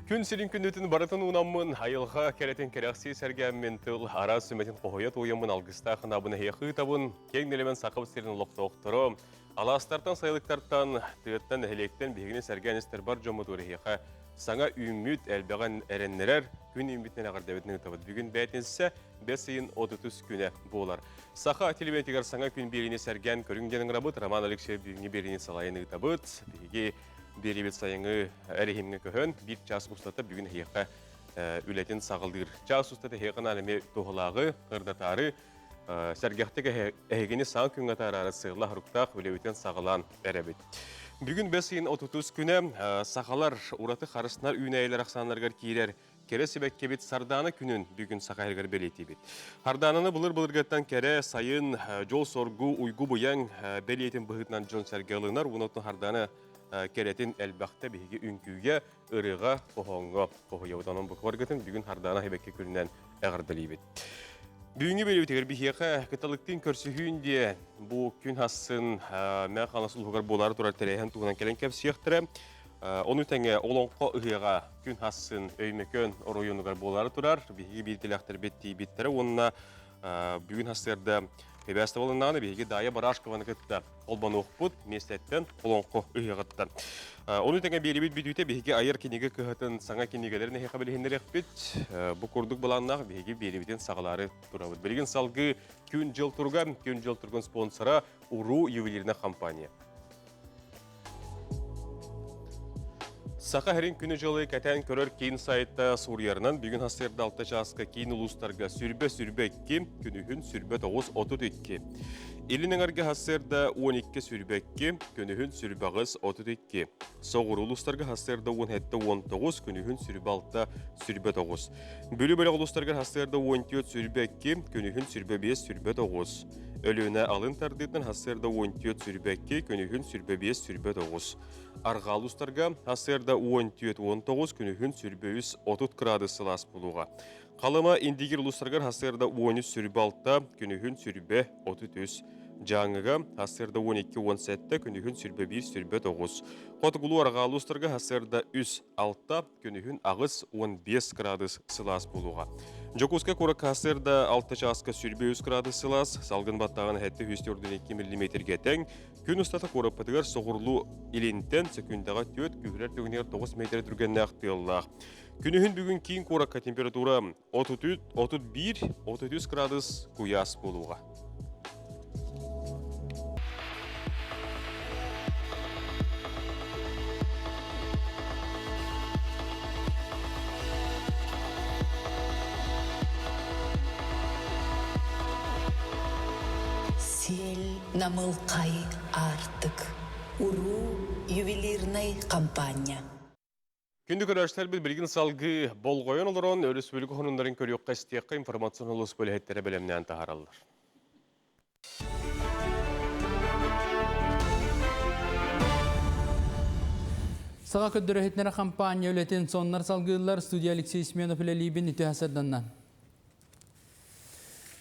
Күн сирин күндүтүн барытын уунаммын, айылҕа кэрэтин кэрэхсии сэргээммин, тыл араас сүмэтин хоһуйа туойаммын алгыстаах анаабын эһиэхэ ыытабын, киэҥ нэлэмэн Сахабыт сирин олохтоохторо, алаастартан, сайылыктартан, тыаттан, нэһилиэктэн биһигини сэргээн истэр бар дьоммут эһиэхэ саҥа үүммүт, элбэҕин эрэннэрэр күн үүммүтүнэн эҕэрдэбитин ыытабыт. Бүгүн бээтинсэ, бэс ыйын 30 күнэ буолар. Саха телевидениетигэр саҥа күн биэриини сэргээн көрүҥ диэн ыҥырабыт. Роман Алексеев бүгүҥҥү биэриини салайан ыытабыт. Биһиги Биэриибит сайыҥҥы эрэһиимҥэ көһөн, биир чаас устата бүгүн эһиэхэ үлэтин саҕалыыр. Чаас устата эһиэхэ наан эмиэ туһалааҕы, ырдатаары, сэргэхтик эһигини саҥа күҥҥэ атаараары сыалла-соруктаах үлэбитин саҕалаан эрэбит. Бүгүн бэс ыйын отутус күнэ сахалар ураты харыснар үүнээйилэр ахсааннарыгар киирэр Кэрэ сибэккибит Сардаана күнүн бүгүн Саха сиригэр бэлиэтиибит. Сардаананы былыр-былыргыттан кэрэ, сайын, дьол-соргу, уйгу-быйаҥ бэлиэтин быһыытынан дьон-сэргэ ылынар. Уонна Сардаана кэрэтин элбэхтэ биһиги үҥкүүгэ, ырыаҕа, хоһооҥҥо хоһуйабыт. Онон бу кыбаргытын бүгүн Сардаана сибэкки күнүнэн эҕэрдэлиибит. Бүгүҥҥү биэриибитигэр биһиэхэ кыталыктыын көрсүһүүн диэн бу күн хассын Мэҥэ Хаҥалас улууһугар буолаары турар тэрээһин туһунан кэлэн кэпсиэхтэрэ. Ону тэҥэ Олоҥхо ыһыаҕа күн хассын Өймөкөөн оройуонугар буолаары турар. Биһиги биир тилэхтэрбит тиийбиттэрэ уонна бүгүн хасыарда эбээс табылыннаҕына биһиги Даайа Барашкованы кытта холбонуохпут миэстэттэн Олоҥхо ыһыаҕыттан. Ону тэҥэ биэрибит бүтүүтэ биһиги айар кинигэ кыһатын саҥа кинигэлэрин эһиэхэ билиһиннэриэхпит. Бу курдук былааннаах биһиги биэрибитин саҕалаары турабыт. Билигин салгыы Күн-дьыл туруга, Күн-дьыл туругун спонсора Уруу ювелирная компания. Саха сирин күнү-дьылы кэтээн көрөр киин сайта суруйарынан бүгүн сарсыарда 6 чааска киин улуустарга сүрбэ сүрбэ 2, күнүһүн сүрбэ 9 32. Илин эҥэргэ сарсыарда 12 сүрбэ 2, күнүһүн сүрбэ 8 32. Соҕуруу улуустарга сарсыарда 17 19, күнүһүн сүрбэ 6 сүрбэ 9. Бүлүү бөлөх улуустарыгар сарсыарда 14 сүрбэ 2, күнүһүн сүрбэ 5 сүрбэ 9. Өлүөнэ алын тардыытынан сарсыарда 14 сүрбэ 2, күнүһүн сүрбэ 5 сүрбэ 9. Арҕаа улуустарга сарсыарда 14 19, күнүһүн сүрбэ 3 30 кыраадыс сылаас буолуоҕа. Халыма Индигир улуустарыгар сарсыарда 13 сүрбэ 6, күнүһүн сүрбэ 33. Дьааҥыга сарсыарда 12 17, күнүһүн сүрбэ 1 сүрбэ 9. Хотугулуу арҕаа улуустарга сарсыарда 3 6, күнүһүн 85 градус сылаас буолуоҕа. Дьокуускай куоракка сарсыарда 6 чааска 23 градус сылаас, салгын баттааҕын 742 миллиметргэ тэҥ, күн устата куораппытыгар соҕурлуу илинтэн сөкүүндэҕэ 4, күүһүрэр түгэнигэр 9 метр түргэннээх тыаллаах. Күнүһүн бүгүн киин куоракка температура 33, 31, 33 градус куйаас буолуоҕа. Сиэл намылхай аартык уруу ювелирнай хампаанньа. Күндү көрөөччүлэрбит билигин салгыы болҕойон олорон өрөспүүбүлүкэ сонуннарын көрүөххэ-истиэххэ информационнай улуус үлэһиттэрэ бэлэмнээн таһаараллар. Саха көрдөрөһүтнэрэ хампаанньа үлэтин соннар салгыыллар. Студия Алексей Семенов үлэлиибин үтүө сарданнан.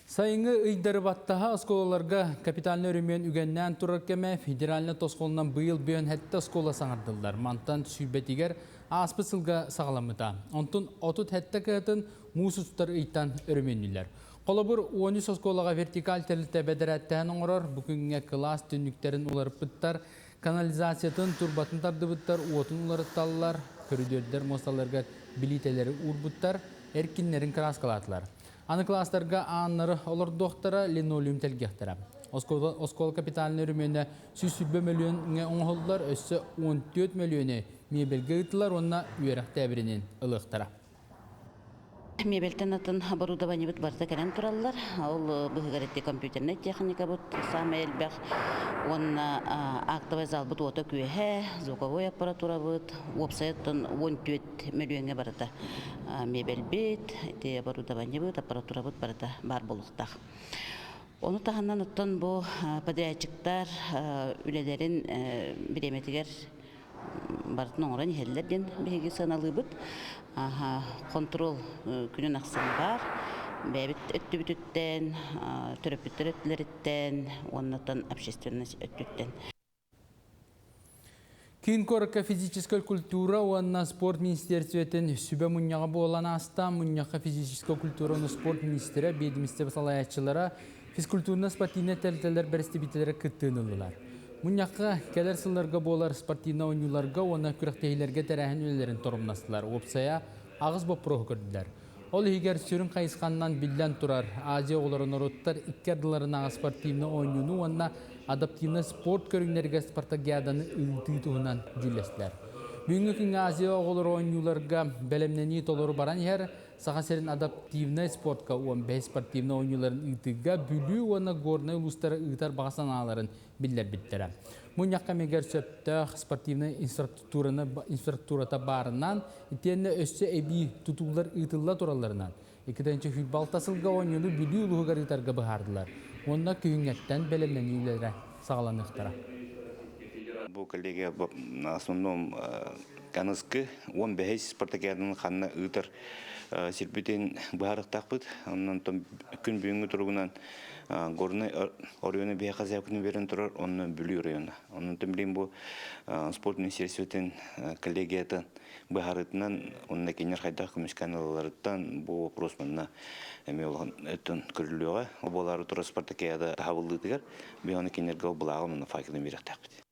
Сайыҥҥы ыйдары баттаһа оскуолаларга капитальнай өрөмүөн үгэннээн турар кэмэ федеральнай тосхолунан быйыл бүөн сэттэ оскуола саҥардыллар. Мантан сүүрбэтигэр ааспыт сылга саҕаламмыта. Онтун 37 кыһатын муус устар ыйтан өрөмүөннүүлэр. Холобур, 13 оскуолаҕа вертикаль тэрилтэ бэдэрээттэһэн оҥорор, бу күҥҥэ кылаас түннүктэрин уларыппыттар, канализациятын, турбатын тардыбыттар, уотун уларытталлар, көрүдүөрдэр муосталарыгар билиитэлэри уурбуттар, эркиннэрин кырааскалаатылар. Аны кылаастарга ааннары олордуохтара, линолеум тэлгиэхтэрэ. Оскуола капитальнай өрөмүөнэ 120 мөлүйүөҥҥэ оҥоһуллар, өссө 14 мөлүйүөнү миэбэлгэ ыытылар уонна үөрэх тээбиринин ылыахтара. Мебельтэн атын оборудованиебыт барыта кэлэн тураллар. Ол быһыгар ити компьютернай техникабыт саамай элбэх уонна актовай залбыт уота күөһэ, звуковой аппаратурабыт, уопсайыттан 14 мөлүйүөҥҥэ барыта мебельбит, ити оборудованиебыт, аппаратурабыт барыта баар буолуохтаах. Ону таһынан оттон бу подрядчиктар үлэлэрин бириэмэтигэр барытын оҥорон иһэллэр диэн биһиги сыаналыыбыт. Хонтуруол күнүн ахсын баар. Бэйэбит өттүбүтүттэн, төрөппүттэр өттүлэриттэн уонна общественность өттүттэн. Киин куоракка физическэй культура уонна спорт министиэристибэтин сүбэ мунньаҕа буолан ааста. Мунньахха физическэй культура уонна спорт министрэ, биэдимистибэ салайааччылара, физкультурно-спортивнай тэрилтэлэр бэрэстэбиитэллэрэ кыттыыны ыллылар. Мунньахха кэлэр сылларга буолар спортивнай оонньууларга уонна күрэхтэһиилэргэ тэрээһин үлэлэрин торумнастылар. Уопсайа аҕыс боппуруоһу көрдүлэр. Ол иһигэр сүрүн хайысханнан биллэн турар Азия оҕолоро норуоттар икки ардыларынааҕы спортивнай оонньууну уонна адаптивнай спорт көрүҥнэригэр спартакиаданы ыытыы туһунан дьүүллэстилэр. Бүгүҥҥү күҥҥэ Азия оҕолоро оонньууларга бэлэмнэнии толору баран иһэр. Саха сирин адаптивнай спортка 15 спортивнай оонньууларын ыытыыга Бүлүү уонна Горнай улуустара ыытар баҕа санааларын биллэрбиттэрэ. Мунньах кэмигэр сөптөөх спортивнай инфраструктураны инфраструктурата баарынан, итиэннэ өссө эбии тутуулар ыытылла туралларынан, 2026 сылга оонньууну Бүлүү улууһугар ыытарга быһаардылар уонна күһүҥҥэттэн бэлэмнэнии үлэлэрэ саҕаланыахтара. Бу коллегия в основном аныскы 15 спартакиаданы ханна ыытар сирбитин быһаарыахтаахпыт. Онон күн бүгүҥҥү туругунан Горнай оройуона биһиэхэ заявканы берен турар, онно Бүлүү района. Онон билигин бу спорт министерствотын коллегията быһаарыытынан онно кинилэр хайдах көмүскээн ылалларыттан бу вопрос манна эмиэ улахан өттүн көрүллүөҕэ. Ол буолаары турар спартакиада таһабыллыытыгар биһи ону кинилэргэ ол былааҕын уонна факелын биэриэхтээхпит.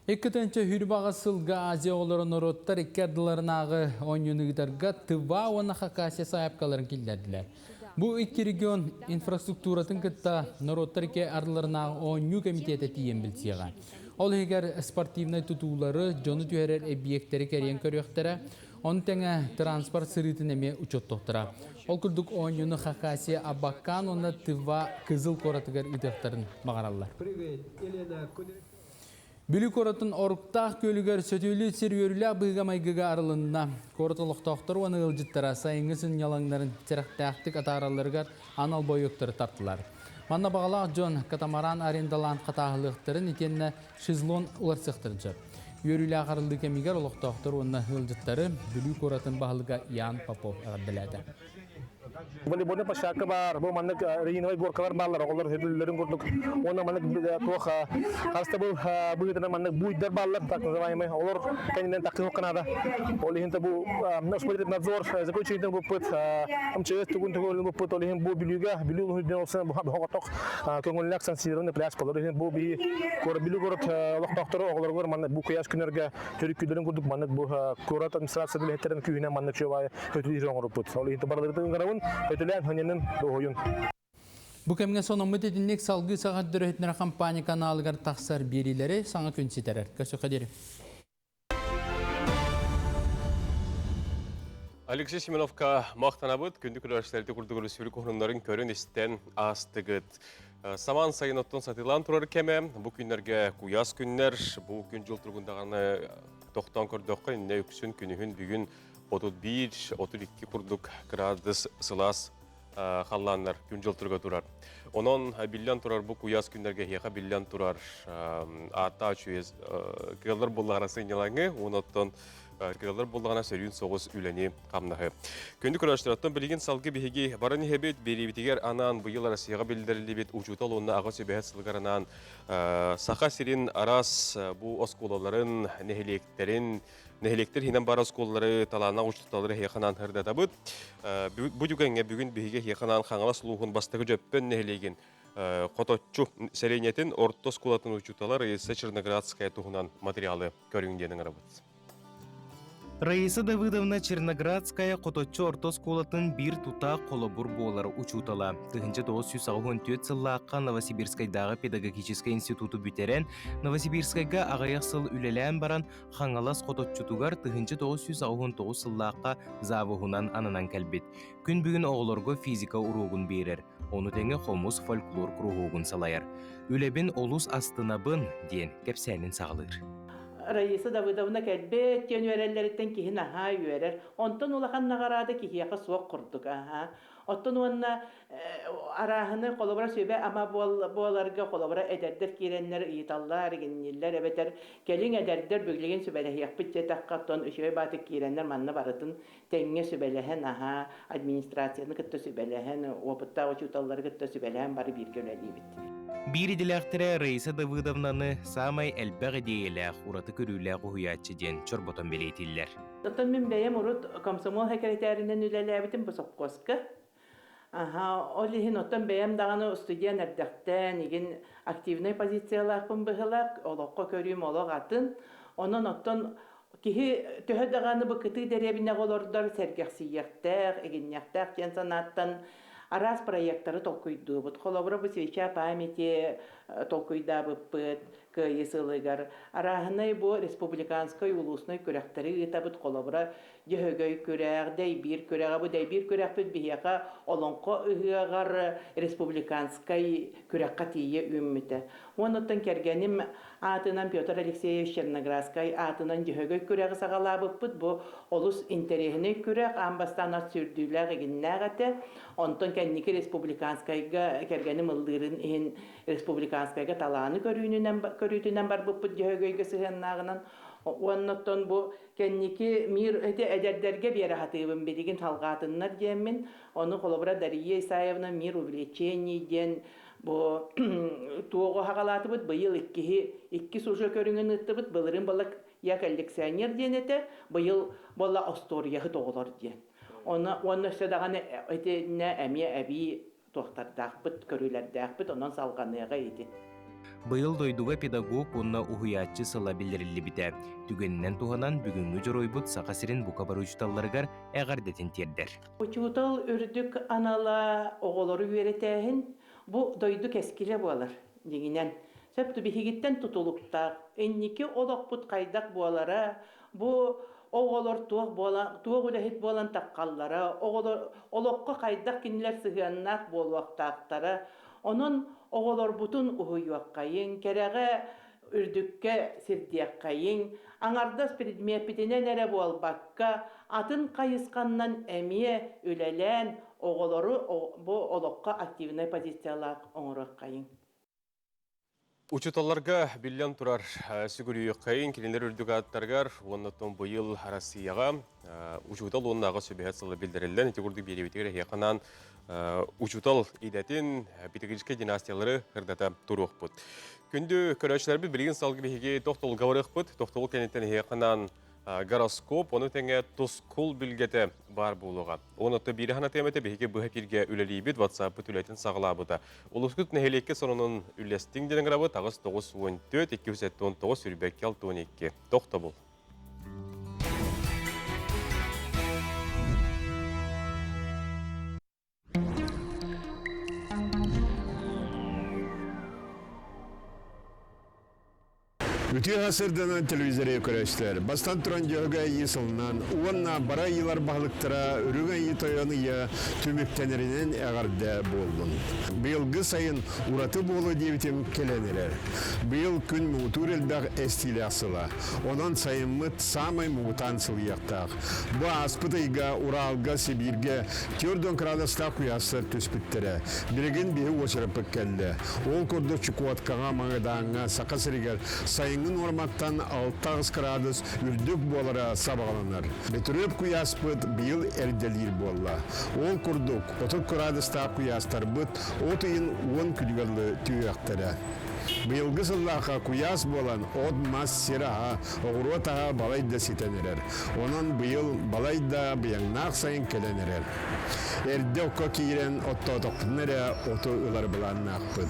2 сылга Азия оҕолоро норуоттар икки ардыларынааҕы оонньууну ыытарга Тыва уонна Хакасия сайаапкаларын киллэрдилэр. Бу икки регион инфраструктуратын кытта норуоттар икки ардыларынааҕы оонньуу комитета тиийэн билсиэҕэ. Ол иһигэр спортивнай тутуулары, дьону түһэрэр эбийиэктэри кэрийэн көрүөхтэрэ, ону тэҥэ транспорт сырыытын эмиэ учуоттуохтара. Ол курдук оонньууну Хакасия Абакан уонна Тыва Кызыл куоратыгар ыытыахтарын баҕараллар. Бүлүү куоратын Оруктаах күөлүгэр сөтүөлүү сир үөрүүлээх быһыыга-майгыга арылынна. Куорат олохтоохторо уонна ыалдьыттара сайыҥҥы сынньалаҥнарын сэрэхтээхтик атааралларыгар анал бойуоктары тартылар. Манна баҕалаах дьон катамаран арендалаан хатааһылыахтарын итиэннэ шезлон уларсыахтарын сөп. Үөрүүлээх арыллыы кэмигэр олохтоохтор уонна ыалдьыттары Бүлүү куоратын баһылыга Ян Попов эҕэрдэлээтэ. Волейбольный площадка баар, бу маннык резиновай горкалар бааллар, оҕолор сөбүлүүлэрин курдук. Уонна маннык туох харыстабыл быһыытынан маннык буйдар бааллар, так называемый. Олор кэннинэн тахсыы наада. Ол иһин бу надзор заключительный буппут, МЧС тугун тугун буппут, ол иһин бу Бүлүүгэ, Бүлүү улууһун олсун бу көҥүллээх санкционированный пляж болар. Иһин бу би Бүлүү город олохтоохтору оҕолоругар маннык бу куйаас күннэргэ төрүккүлэрин курдук маннык бу куорат администрация үлэһиттэрин күүһүнэн маннык чуобай өтүлүүр оҥоруппут. Ол иһин барыларытын ыҥырабын, өтүлээн ханьанын дуоһуйун. Бу кэмҥэ сонуммут итинник салгыы саҕа төрөһүтнэр компания каналыгар тахсар биэриилэри саҥа күн ситэрэр. Көрсөххө диэри. Алексей Семеновка махтанабыт. Күндү көрөөччүлэрди курдук өрөспүүбүлүкэ уһуннарын көрөн истэн аастыгыт. Самаан сайын оттон сатыылаан турар кэмэ, бу күннэргэ куйаас күннэр, бу күн дьыл туругун даҕаны тохтоон көрдөххө, иннэ үксүн күнүһүн бүгүн 31, 32 курдук кыраадыс сылаас халлааннар күн дьыл туруга турар. Онон биллэн турар бу куйаас күннэргэ эһиэхэ биллэн турар ааттаах үчүгэй кыаллар буоллаҕына сынньалаҥы, оттон кыаллар буоллаҕына сөрүүн соҕус үлэни хамнаһы. Күндү көрөөччүлэр, билигин салгы биһиги баран иһэбит, биэриибитигэр анаан быйыл Россияҕа биллэриллибит учуутал уонна аҕа сүбэһит сылыгар анаан Саха сирин араас бу оскуолаларын, нэһилиэктэрин, нэһилиэктэр иһинэн баар оскуолалары талааннаах учууталлары эһиэхэ анаан сырдатабыт. Бу түгэҥҥэ бүгүн биһиги эһиэхэ анаан Хаҥалас улууһун бастакы Дьөппөн нэһилиэгин Хоточчу сэлиэнньэтин орто оскуолатын учуутала Раиса Черноградская туһунан материалы көрүҥ диэн ыҥырабыт. Раиса Давыдовна Черноградская Хоточчу орто оскуолатын биир тутаах холобур буолар учуутала. 1984 сыллаахха Новосибирскайдааҕы педагогическай институту бүтэрэн, Новосибирскайга аҕыйах сыл үлэлээн баран, Хаҥалас Хоточчутугар 1989 сыллаахха завуһунан ананан кэлбит. Күн бүгүн оҕолорго физика уруогун биэрэр, ону тэҥэ хомус фольклор куруһуогун салайар. Үлэбин олус астынабын, диэн кэпсээнин саҕалыыр. Раиса Давыдовна кэлбит диэн үөрэллэриттэн киһи наһаа үөрэр. Онтон улахан наҕараада киһиэхэ суох курдук. Аһа. Оттон уонна арааһыны холобура сүбэ-ама буоларга холобура эдэрдэр киирэннэр ыйыталлар, игиннииллэр эбэтэр кэлиҥ эдэрдэр билигин сүбэлэһиэхпит диэтэххэ, оттон үчүгэй баатык киирэннэр манна барытын тэҥҥэ сүбэлэһэн, аһаа, администрацияны кытта сүбэлэһэн, опыттаах учууталлары кытта сүбэлэһэн бары бииргэ үлэлиибит. Биир идэлээхтэрэ Раиса Давыдовнаны саамай элбэх идиэйэлээх, ураты көрүүлээх уһуйааччы диэн чорботон бэлиэтииллэр. Оттон мин бэйэм урут комсомол сэкирэтээринэн үлэлээбитим бу сопхуоска. Аха, ол иһин оттон бэйэм даҕаны студент эрдэхтэн игин активнай позициялаахпын быһылаах, олоххо көрүүм олох атын. Онон оттон киһи төһө даҕаны бу кытыы дэриэбинэҕэ олордор сэргэхсийиэхтээх, игинниэхтээх диэн санааттан араас проектары толкуйдуубут. Холобура, бу свеча памяти толкуйдаабыппыт Кыайыы сылыгар. Арааһынай бу республиканскай улуусной күрэхтэри ыытабыт. Холобура, Дьөһөгөй күрэх, Дэйбиир күрэҕэ. Бу Дэйбиир күрэхпит биһиэхэ Олоҥхо ыһыаҕар республиканскай күрэххэ тиийэ үүммүтэ. Уонуттан кэргэним аатынан Петр Алексеевич Черноградскай аатынан Дьөһөгөй күрэҕи саҕалаабыппыт. Бу олус интэриэһинэй күрэх, аан бастаан ат сүүрдүүлээх игиннээх этэ. Онтон кэнники республиканскайга кэргэним ыллыырын иһин республиканскайга талааны көрүүнүнэн, көрүүтүнэн барбыппыт Дьөһөгөйгө сыһыаннааҕынан. Уоннаттан бу кэнники мир эти эдэрдэргэ биэрэ сатыыбын билигин салҕаатыннар диэммин, ону холобура Дария Исаевна мир увлечений диэн бу туоҕу хаҕалаатыбыт быйыл иккиһи иккис уже көрүҥүн ыыттыбыт былырыын буолла я коллекционер диэн этэ быйыл буолла остуоруйаһыт оҕолор диэн онно уонна өссө даҕаны итиннэ эмиэ эбии туохтардаахпыт көрүүлэрдээхпит онон салҕаныаҕа ити Быйыл дойдуга педагог уонна уһуйааччы сыла биллэриллибитэ. Түгэнинэн туһанан бүгүҥҥү дьоруойбут Саха сирин бука бары учууталларыгар эҕэрдэтин тиэрдэр. Учуутал үрдүк анала оҕолору үөрэтээһин бу дойду кэскилэ буолар, дьиҥинэн. Сөп биһигиттэн тутулуктаах. Инники олохпут хайдах буолара, бу оҕолор туох буолан, туох үлэһит буолан таххаллара, оҕолор олоххо хайдах кинилэр сыһыаннаах буолуохтаахтара. Онон оҕолорбутун уһуйуоххайыҥ, кэрэҕэ үрдүккэ сирдиэххэйиҥ, аҥардас предмеппитинэн эрэ буолбакка, атын хайысханнан эмиэ үлэлээн, оҕолору бу олоххо активнай позициялаах оҥоруоххайыҥ. Учууталларга биллэн турар сүгүрүйүөххэйин кинилэр үрдүк ааттарыгар уонна оттон быйыл Россияҕа учуутал уонна аҕа сүбэһит сыла биллэриллэн ити курдук биэриибитигэр эһиэхэ анаан учуутал идэтин педагогическай династиялары ырдата туруохпут. Күндү көрөөччүлэрбит билигин салгы биһиги тохтобулга барыахпыт. Тохтобул кэнниттэн эһиэхэ анаан гороскоп, ону тэҥэ тускул билгэтэ баар буолуоҕа. Онон биири ханатыам этэ биһиги быһа эфиргэ үлэлиибит, WhatsApp-пыт үлэтин саҕалаабыта. Улуускут нэһилиэккэ сонунун үллэстиҥ диэн ыҥырабыт 8 9 14 279 22 62. Тохтобул. Үтүө сырдынан телевизоры көрөстөр. Бастан туран дьөһөгө айыы сылынан уонна бара айыылар баһылыктара үрүҥ айыы тойон ыйа түмүктэнэринэн эҕэрдэ буоллун. Быйылгы сайын ураты буолуо диэбитим кэлэн эрэр. Быйыл күн муҥутуур элбэх эстиилээх сыла. Онон сайыммыт саамай муҥутаан сылыйыахтаах. Бу ааспыт ыйга Уралга, Сибииргэ 40 градустаах куйаастар түспүттэрэ. Билигин биһи уочараппыт кэллэ. Ол курдук Чукоткаҕа, Магадаҥҥа, Саха сиригэр сайыҥҥы нуорматтан 6-8 градус үрдүк буолара сабаҕаланар. Бөтүрүөп куйааспыт быйыл эрдэлиир буолла. Ол курдук 30 градустаах куйаастарбыт от ыйын 10 күнүгэр түһүөхтэрэ. Быйылгы сыллаахха куйаас буолан от-мас, сир аһа, оҕуруот аһа балай да ситэн эрэр. Онон быйыл балай да быйаҥнаах сайын кэлэн эрэр. Эрдэ окко киирэн оттоотохпутуна эрэ оту ылар былааннаахпыт.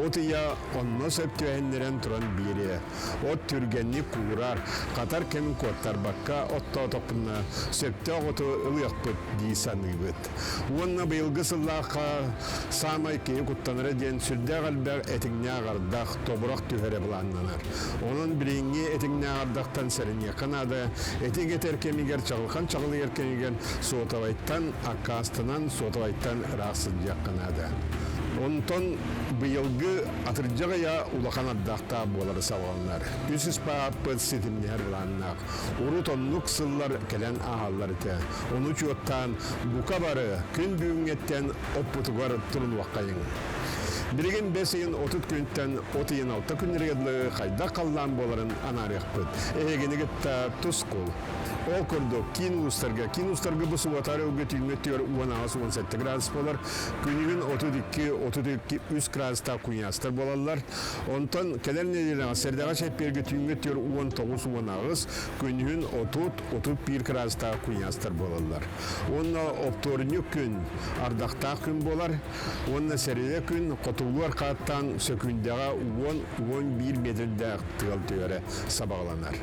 От ыйа онно сөп түһэннэрэн туран биэриэ. От түргэнник куурар, хатар кэмин куоттарбакка оттоотохпутуна сөптөөх оту ылыахпыт дии саныыбыт. Уонна быйылгы сыллаахха саамай киһи куттанара диэн сүрдээх элбэх этиҥнээх ардах, тобурах түһэрэ былааннанар. Онон билиҥҥи этиҥнээх ардахтан сэрэниэххэ наада. Этиҥ этэр кэмигэр, чаҕылхан чаҕылыйар кэмигэр суотабайтан аккаастанан, суотабайтан ыраах сылдьыахха наада. Онтон быйылгы атырдьах ыйа улахан ардахтаах буолары салҕанар. Үс ыспааппыт ситимнэһэр былааннаах. Урут оннук сыллар кэлэн ааһаллар этэ. Ону учуоттаан, бука бары күн бүгүҥҥэттэн оппутугар турунуоххайыҥ. Билигин бэс ыйын 30 күнтэн от ыйын 6 күннэригэр дылы хайдах халлаан буоларын анаарыахпыт. Эһигини кытта тускул. Ол курдук, киин улуустарга, киин улуустарга бу субуотаар ылгы түүҥҥү өттүгэр 18-17 градус буолар, күнүгүн 32-33 градустаах куйаастар буолаллар. Онтон кэлэр нэдиэлэҕэ сэрдэҕэ чэппиэргэ түүҥҥү өттүгэр 19-18, күнүһүн 30-31 градустаах куйаастар буолаллар. Уонна оптуорунньук күн ардахтаах күн буолар. Уонна сэрийэ күн хотугулуу архааттаан сөкүүндэҕэ 10-11 миэтэрдээх тыал түһэрэ сабаҕаланар.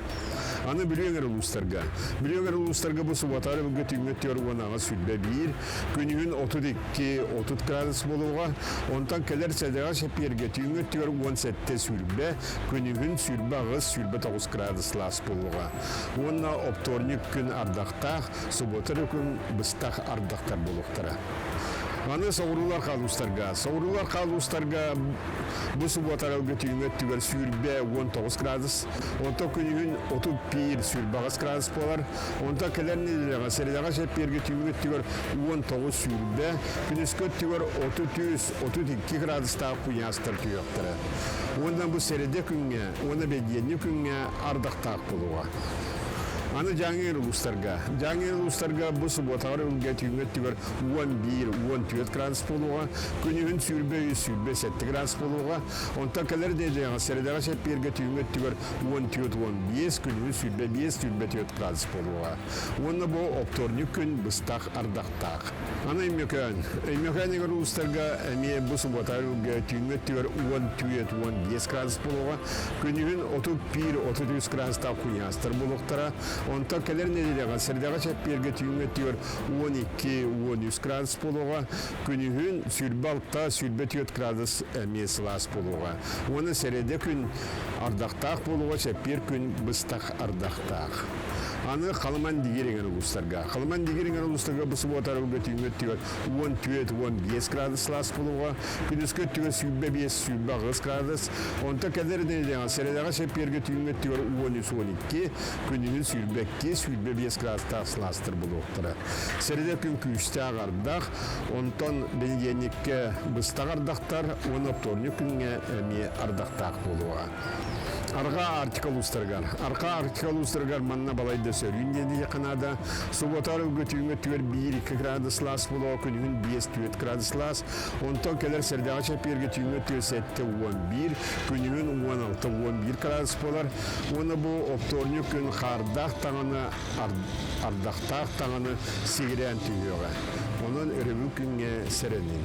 Аны Бүлүү эҥэр улуустарга. Бүлүү эҥэр улуустарга бу субуотаары бүгүҥҥү түүҥҥү өттүгэр 18-21, күнүһүн 32-30 градус буолуоҕа. Онтон кэлэр сэдэҕэ чэппиэргэ түүҥҥү өттүгэр 17-20, күнүһүн 28-29 градус лаас буолуоҕа. Уонна оптуорньук күн ардахтаах, субуота эрэ күн быстах ардахтар буолуохтара. Аны соҕуруулар хаалуустарга. Соҕуруулар хаалуустарга бу субуотаралга түүҥҥү өттүгэр 20 19 градус, онтон күнүһүн 31 28 градус буолар. Онтон кэлэр нэдиэлэҕэ сэрэдэҕэ чэппиэргэ түүҥҥү өттүгэр 19 20, күнүскү өттүгэр 33 32 градустаах куйаастар түһүөхтэрэ. Уонна бу сэрэдэ күҥҥэ уонна бэдиэнньи күҥҥэ ардахтаах буолуоҕа. Аны Дьааҥы улуустарга. Дьааҥы улуустарга бу субуотаҕар ылга түүҥҥү өттүгэр 11, 14 градус буолуоҕа, күнүһүн 23, 27 градус буолуоҕа. Онтон кэлэр нэдиэлэҕэ сэрэдэҕэ чэппиэргэ түүҥҥү өттүгэр 14, 15, күнүһүн 25, 24 градус буолуоҕа. Уонна бу оптуорньук күн быстах ардахтаах. Аны Өймөкөөн. Өймөкөөн игэр улуустарга эмиэ бу субуота ылга түүҥҥү өттүгэр 14, 15 градус буолуоҕа. Күнүһүн 31, 33 градустаах куйаастар буолуохтара. Онтон кэлэр нэдиэлэҕэ сэрдэҕэ чэппиэргэ түүҥҥү өттүгэр 12, 13 градус буолуоҕа. Күнүһүн 26, 24 градус эмиэ сылаас буолуоҕа. Уонна сэрэдэ күн ардахтаах буолуоҕа, чэппиэр күн быстах ардахтаах. Аны Халыман Дигир эҥэр улуустарга. Халыман Дигир эҥэр улуустарга бу субуота арылга түүҥҥү өттүгэр 14-15 градус сылаас буолуоҕа, күнүскү өттүгэр 25-28 градус, онтон кэлэр нэдиэлэҕэ сэрэдэҕэ чэппиэргэ түүҥҥү өттүгэр 13-12, күнүһүн 22-25 градустаах сылаастар буолуохтара. Сэрэдэ күн күүстээх ардах, онтон бэнидиэнньиккэ быстах ардахтар уонна оптуорунньук күҥҥэ эмиэ ардахтаах буолуоҕа. Арҕаа Арктика улуустарыгар. Арҕаа Арктика улуустарыгар манна балайда сөрүүн диэн диэххэ наада. Субуотаар ылгы түүҥҥэ өттүгэр 1-2 градус сылаас буолуоҕа, күнүһүн 5-4 градус сылаас. Онтон кэлэр сэрдэҕэ чэппиэргэ түүҥҥэ өттүгэр 7-11, күнүһүн 16-11 градус буолар. Уонна бу оптуорунньук күн хаардаах таҥаны, ардахтаах таҥаны сигирээн түһүөҕэ. Онон өрөбүл күҥҥэ сэрэнин.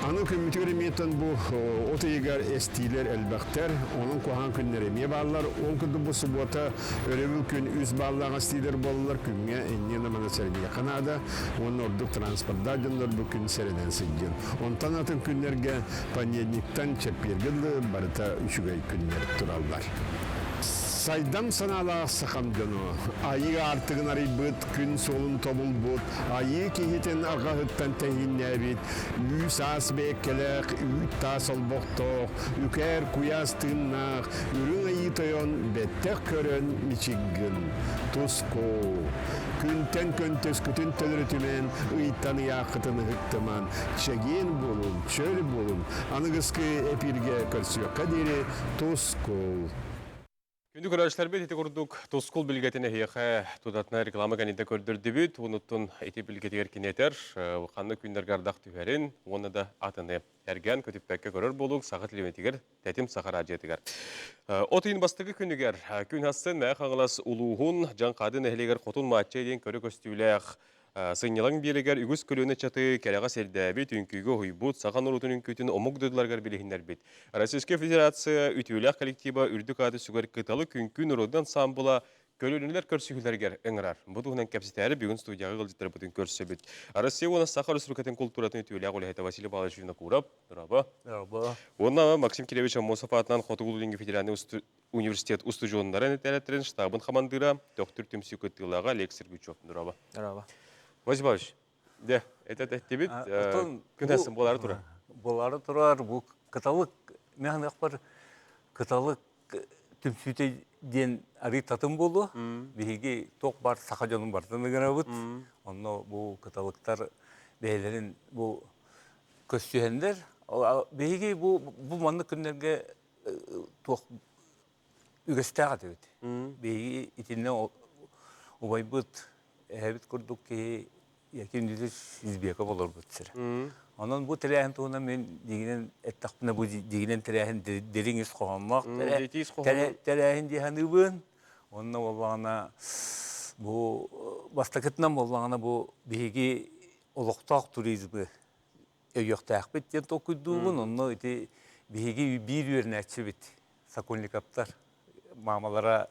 Аны күммүтүгэр эмиэтэн бу от ыйыгар эстиилэр элбэхтэр, онон куһаҕан күннэр эмиэ бааллар. Ол курдук бу субуота өрөбүл күн үс бааллаах эстиилэр буолаллар. Күҥҥэ инньэ маны сэрэниэххэ наада. Уонна ордук транспордаах дьоннор бу күн сэрэнэн сылдьын. Онтон атын күннэргэ понедельниктан чэппиэргэ дылы барыта үчүгэй күннэр тураллар. Сайдам санаалаах сахам дьоно, айыы аартыгын арыйбыт, күн суолун тобулбут, айыы киһитин арҕаһыттан тэһииннээбит, үүс-аас бэйэккэлээх, үүт-таас олбохтоох, үкээр куйаас тыыннаах, үрүҥ айыы тойон бэттэх көрөн мичик гын, туску. Күнтэн көнтөскүтүн төлөрүтүмэн, ыйтан ыйааххытын ыһыктыман, чэгиэн буолун, чөл буолун, аныгыскы эпииргэ көрсүөххэ диэри тускул. Күндү көрөөччүлэрбит ити курдук Тускул билгэтин эһиэхэ тутатына реклама кэнниттэн көрдөрдүбүт. Онуттан ити билгэтигэр кини этэр, ханнык күннэргэ ардах түһэрин уонна да атыны эргэн көтүппэккэ көрөр буолуҥ саха телевидениетигэр Тэтим Саха радиотыгар. От ыйын бастакы күнүгэр күн хассын Мэҥэ Хаҥалас улууһун Дьаҥхаады нэһилиэгэр Хотун Маачча диэн көрө көстүүлээх Сынньалаҥ биэрэгэр үгүс көлүөнэ ыччаты кэрэҕэ сирдээбит, үҥкүүгэ уһуйбут, саха норуотун үҥкүүтүн омук дойдуларыгар билиһиннэрбит. Российскай Федерация үтүөлээх коллектива үрдүк ааты сүгэр Кыталы күҥкүү норуотун ансаамбыла көлүөнэлэр көрсүһүүлэригэр ыҥырар. Бу туһунан кэпсэтээри бүгүн студияҕа ыалдьыттарбытын көрсөбүт. Россия уонна Саха Республикатын култууратын үтүөлээх үлэһитэ Василий Павлович Винокуров. Дорообо. Дорообо. Уонна Максим Кириллович Аммосов аатынан Хотугу Илиҥҥи федеральнай университет устудьуоннарын этэрэтэрин штабын хамандыыра, Төхтүр түмсүү кыттыылааҕа Олег Сергучев. Здорово. Здорово. Василий Павлович, де, это эттибит, күн буолары турар. Буолары турар, бу кыталык, мен бар кыталык түмсүүтэ диэн арыы татым буолуо. Биһиги туох бар саха дьонун барытын ыҥырабыт. Онно бу кыталыктар бэйэлэрин бу көссүһэннэр. Биһиги бу бу маннык күннэргэ туох үгэстээх этибит. Биһиги итиннэ убайбыт, эһэбит курдук киһи Яким Дмитриевич Избеков олорбут сирэ. Онон бу тэрээһин туһунан мин дигинэн эттэхпинэ бу дигинэн тэрээһин дириҥ ис хоһоонноох тэрээһин дии саныыбын. Онно буоллаҕына бу бастакытынан буоллаҕына бу биһиги олохтоох туризмы өйүөхтээхпит диэн толкуйдуубун. Онно ити биһиги биир үөрэнээччибит Сокольниковтар маамалара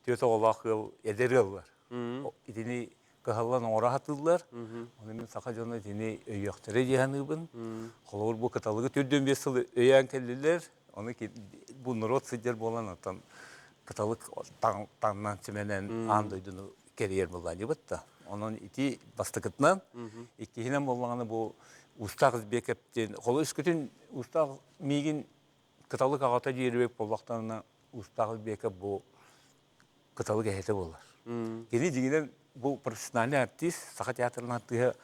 түөрт оҕолоох ыал эдэр ыаллар. Итини кыһаллан оҥоро сатыыллар. Ону мин саха дьоно итини өйүөхтэрэ дии саныыбын. Холобур, бу кыталыгы 45 сыл өйөөн кэллилэр. Ону бу норуот сылдьар буолан, оттон кыталык таҥнан симэнэн аан дойдуну кэрийэр буолла да. Онон ити бастакытынан, иккиһинэн буоллаҕына бу Устаах Избеков диэн, холу үскүтүн Устаах миигин кыталык аҕата диэрбек буоллахтарына Устаах Избеков бу кыталык эһэтэ буолар. Кини дьиҥинэн бу профессиональный артист, Саха театрын артыыһа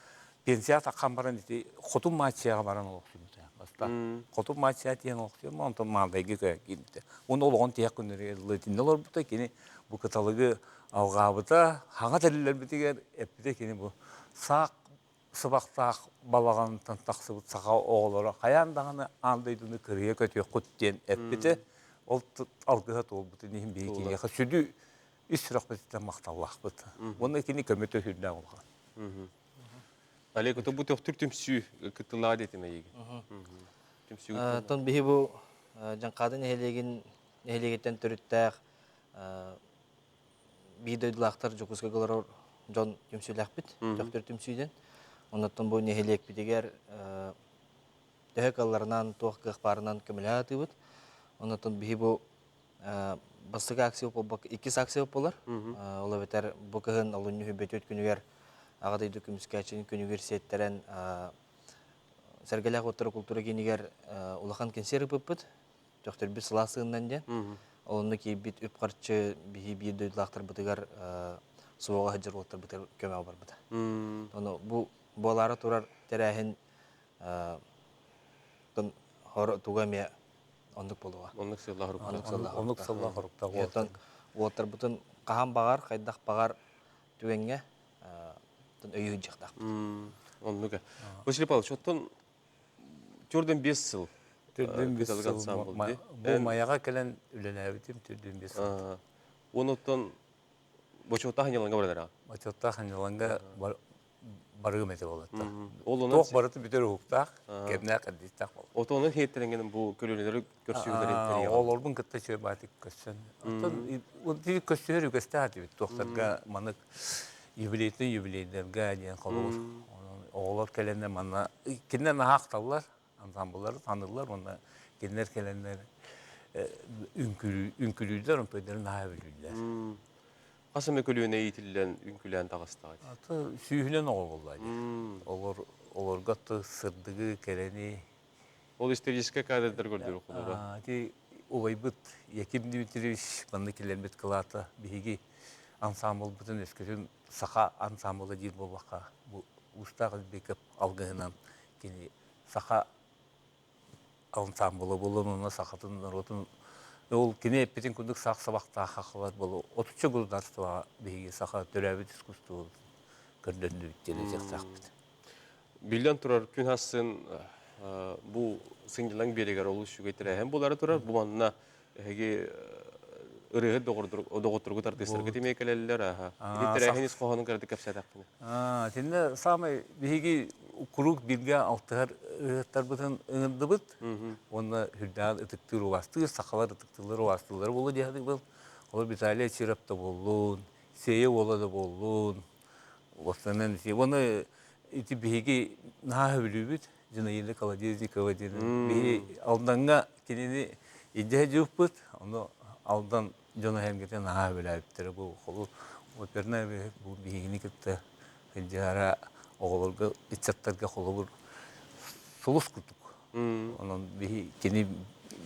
пенсия таххан баран ити Хотун Мааччыйаҕа баран олохсуйбута. Бастаан Хотун Мааччыйа тиийэн олохсуйан, онтон Маалдайга көһөн киирбитэ. Уонна олоҕун тиһэх күннэригэр дылы итиннэ олорбута. Кини бу кыталыгы алҕаабыта, хаҥа тэриллэрбитигэр эппитэ кини бу саах сыбахтаах балаҕантан тахсыбыт саха оҕолоро хайаан даҕаны аан дойдуну кырыйа көтүөххүт диэн эппитэ. Ол алгыһа туолбутун иһин биһиги киниэхэ сүдү ис сүрэхпититтэн махталлаахпыт. Уонна кини көмөтө сүрдээх улахан. Олег, бу төхтүр түмсүү кыттылаа диэтим эйиги. Түмсүү. Тон биһи бу Дьаҥхаады нэһилиэгин нэһилиэгиттэн төрүттээх биир дойдулаахтар Дьокуускайга олорор дьон түмсүүлээхпит, Төхтүр түмсүүдэн. Оннуттан бу нэһилиэкпитигэр төһө кыалларынан, туох кыах баарынан көмөлөһө сатыыбыт. Оннуттан биһи бу бастакы акция буолбакка, иккис акция буолар. Ол эбэтэр бу кыһын олунньу 24 күнүгэр Аҕа дойду көмүскээччитин күнүгэр сиэттэрэн Сэргэлээх уоттара култуура киинигэр улахан кэнсиэр ыыппыппыт. Төхтөрбүт сылаас сыһыннан диэн. Олонно киирбит үп-харчы биһи биир дойдулаахтарбытыгар суоҕа сылдьар уолаттарбытыгар көмөҕө барбыта. Ону бу буолаары турар тэрээһин туга эмиэ оннук буолуоҕа. Оннук сыллаах хоруктаах. Оннук сыллаах хоруктаах. Оттон уолаттарбытын хаһан баҕар, хайдах баҕар түгэҥҥэ өйүү сылдьыахтаахпыт. Оннук. Василий Павлович, оттон төрдөн 5 сыл 4-5 сыл бу Майаҕа кэлэн үлэлээбитим 4-5 сыл. Онуттан бочуоттаах ханьаланга барар Бочуоттаах ханьаланга барыым этэ болатта. Туох барыты бүтэр уһуктаах, кэмнээх кэрдиистээх болот. Отонун хиэттерингенин бу көлүөнэлэри көрсүһүүлэрин Оҕолорбун кытта үчүгэй баатык көрсөн. Оттон көрсүһэр үгэстээх этибит туохтарга манык юбилейтын юбилейдарга диэн холобур. Оҕолор кэлэннэр манна кинилэр наһаа ахталлар, ансамбллары таныыллар уонна кинилэр кэлэннэр үҥкүүлүүллэр, онтойдорун наһаа бүлүүллэр. Хас эмэ көлүөнэ иитиллэн үҥкүүлээн таҕыстаҕа дии. Аты сүүһүнэн оҕо буолла дии. Олор олорго сырдыгы, кэрэни. Ол историческай кадрдар көрдөрөр холобура. Ити убайбыт Яким Дмитриевич манна киллэрбит кылаата биһиги ансамблбытын өскөтүн саха ансамбла диир буоллахха бу Устаах Илбеков алгыһынан кини саха ансамбла буолан уонна сахатын норуотун ол кини эппитин курдук сах сабахтаах хахалар болу отучча государствоҕа биһиги саха төрөөбүт искусствобут көрдөрдүбүт диэн этиэхтээхпит. Биллэн турар, күн ахсын бу сынньалаҥ биэригэр олус үчүгэй тэрээһин буолара турар. Бу манна эһиги ырыаһыт доҕотторгут артыыстаргыт эмиэ кэлэллэр. Ити тэрээһин ис хоһоонун кыратык кэпсээтэхпинэ. Итиннэ саамай биһиги куруук бииргэ алтыһар ырыаһыттарбытын ыҥырдыбыт. Уонна үрдээн ытыктыыр убаастыыр, сахалар ытыктыыллар убаастыыллар буолуо дии саныыбын. Ол Виталий Чиров да буоллун, Сиэйэ уола да буоллун, Уостанан уонна ити биһиги наһаа сөбүлүүбүт Зинаида Колодезникова диэн. Биһи Алдаҥҥа кинини илдьэ сылдьыбыппыт, ону Алдан дьоно сэргэтэ наһаа сөбүлээбиттэрэ. Бу холу опернай бу биһигини кытта сылдьыһара оҕолорго, ыччаттарга холобур сулус курдук. Онон биһи кини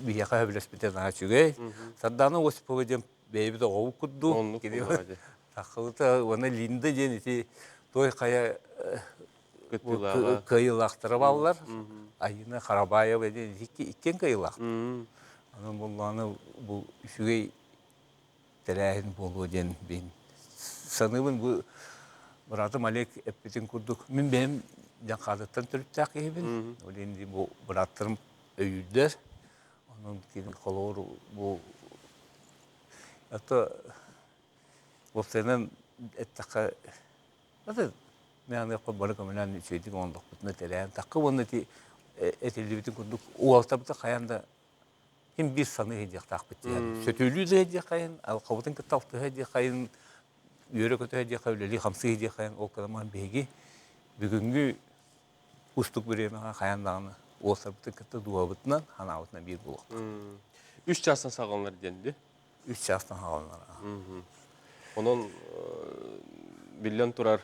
биһиэхэ сөбүлэспитэ наһаа үчүгэй. Сардаана Осипова диэн бэйэбит оҕобут курдук. Кини Таххылыта уонна Линда диэн ити той хайа кыайыылаахтара бааллар. Айына Харабаева диэн иккиэн кыайыылаах. Онон буоллаҕына бу үчүгэй тэрээһин буолуо диэн бин саныыбын. Бу быраатым Олег эппитин курдук, мин бэйэм Дьаҥхаадыттан төрүттээх киһибин. Ол иһин бу бырааттарым өйүүллэр. Онон кини холобур бу это уопсайынан эттэххэ это мен аныахпар бары көмөлөөн үчүгэйдик оҥордохпутуна тэрээһин тахха уонна ити этиллибитин курдук уолтабыта хайаан да ким биир саныы диэхтаахпыт диэн сөтүөлүү да диэххайын алхабытын кытта алтыһа диэххайын үөрэ-көтө диэххэ үлэлии-хамсыы диэххайын ол кыламан биһиги бүгүҥҥү уустук бириэмэҕэ хайаан даҕаны уолтарбытын кытта дууһабытынан ханаабытынан биир буолуохтаах. Үс чаастан саҕаланар диэн ди? Үс чаастан саҕаланар. Онон биллэн турар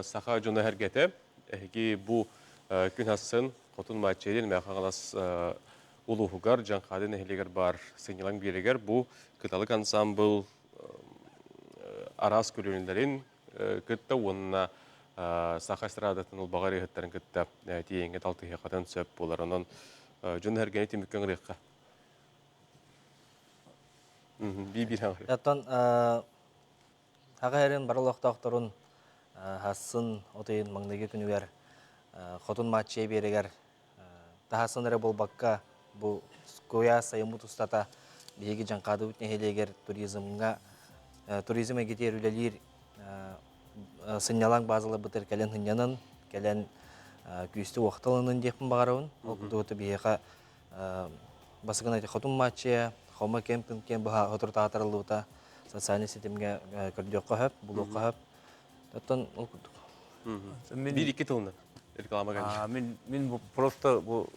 саха дьоно эргэтэ эһиги бу күн ахсын Хотун Мааччайын Мэхэ Хаҥалас улууһугар Дьаҥхаады нэһилиэгэр баар сынньалаҥ биэригэр бу Кыталык ансаамбыл араас көлүөнэлэрин кытта уонна саха эстрадатын ылбаҕар ыһыттарын кытта тиийэҥҥэ талтыһыаххытын сөп буолар. Онон дьон эргэни түмүккэ ыҥырыахха. Биир-биир аҥырыах. Оттон Аҕа эрин бары олохтоохторун хасын от ыйын маҥнайгы күнүгэр Хотун Мааччыйа биэрэгэр таһасын эрэ буолбакка бу куйаас сайыммыт устата биһиги Дьаҥхаадыбыт нэһилиэгэр туризмҥа туризм эйгэтигэр үлэлиир сынньалаҥ базаларбытыгар кэлэн сынньанан, кэлэн күүстэ уохталанын диэхпин баҕарабын. Ол курдук биһиэхэ Басыгын эти Хотун Мааччыйа, Хомо кемпинг диэн быһа соторутаатарыллыбыта социальнай ситимҥэ көрдүөххэ сөп, булуохха сөп. Оттон ол курдук. Биир икки тылынан реклама кэллэ. Мин мин бу просто бу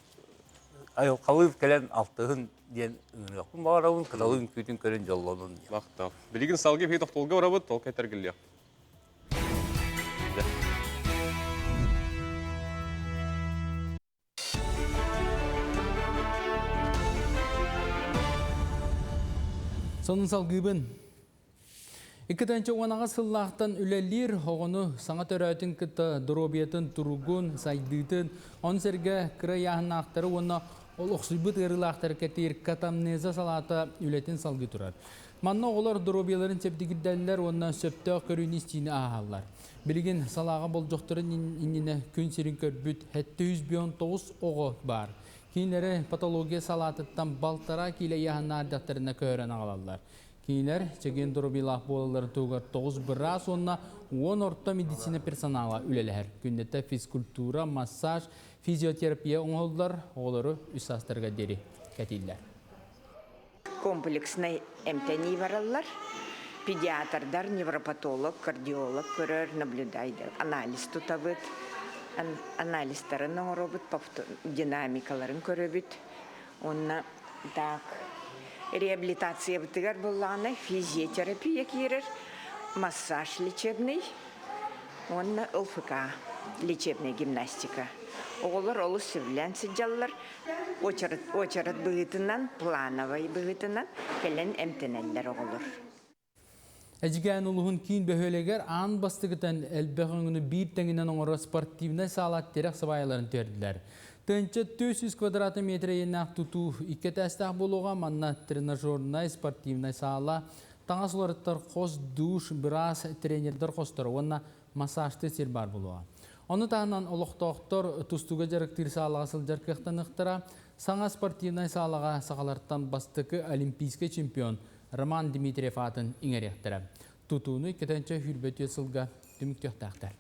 айылҕалыыр кэлэн алтыһын диэн ыҥырыахпын баҕарабын, кыталыын күүтүн көрөн дьоллонун диэн. Махтал. Билигин салгыы биһиги тохтолго барабыт, ол кэтэргиллиэх. Сонун салгыыбын. 2010 сыллаахтан үлэлиир оҕону саҥа төрөөтүн кытта доруобуйатын туругун, сайдыытын, ону сэргэ кыра ыйааһыннаахтары уонна олохсуйбут ыарыылаахтары кэтиир катамнеза салаата үлэтин салгыы турар. Манна оҕолор доруобуйаларын чэбдигирдэллэр уонна сөптөөх көрүүнү-истиини ааһаллар. Билигин салааҕа болдьохторун иннинэ күн сирин көрбүт 709 оҕо баар. Кинилэри патология салаатыттан балтараа киилэ ыйааһыннаардахтарына көһөрөн аҕалаллар. Кинилэр чэгиэн доруобуйалаах буолалларын туһугар 9 быраас уонна 10 орто медицина персонала үлэлэһэр. Күннэтэ физкультура, массаж, физиотерапия оҥоһуллар, оҕолору үс саастарыгар диэри кэтииллэр. Комплекснай эмтэнии бараллар. Педиатрдар, невропатолог, кардиолог көрөр, наблюдайдар, анализ тутабыт, анализтарын оҥоробут, динамикаларын көрөбүт. Уонна так реабилитациябытыгар буоллаҕына физиотерапия киирэр, массаж лечебный уонна ЛФК лечебная гимнастика. Оҕолор олус сөбүлээн сылдьаллар. Уочарат, уочарат быһыытынан, плановай быһыытынан кэлэн эмтэнэллэр оҕолор. Эдьигээн улуһун киин бөһүөлэгэр аан бастакытан элбэх өҥөнү биир тэҥинэн оҥорор спортивнай саала тирэх сыбаайаларын түһэрдилэр. Тыһыынча 400 квадратный метр иэннээх тутуу икки этээстээх буолуоҕа, манна тренажернай спортивнай саала, таҥас уларыттар хос, душ, быраас, тренердэр хосторо уонна массажтыыр сир баар буолуоҕа. Ону таһынан олохтоохтор тустууга дьарыктыыр саалаҕа сылдьар кыахтаныахтара. Саҥа спортивнай саалаҕа сахалартан бастакы олимпийскай чемпион Роман Дмитриев аатын иҥэриэхтэрэ. Тутууну иккитэнчэ сүүрбэ сылга түмүктүөхтээхтэр.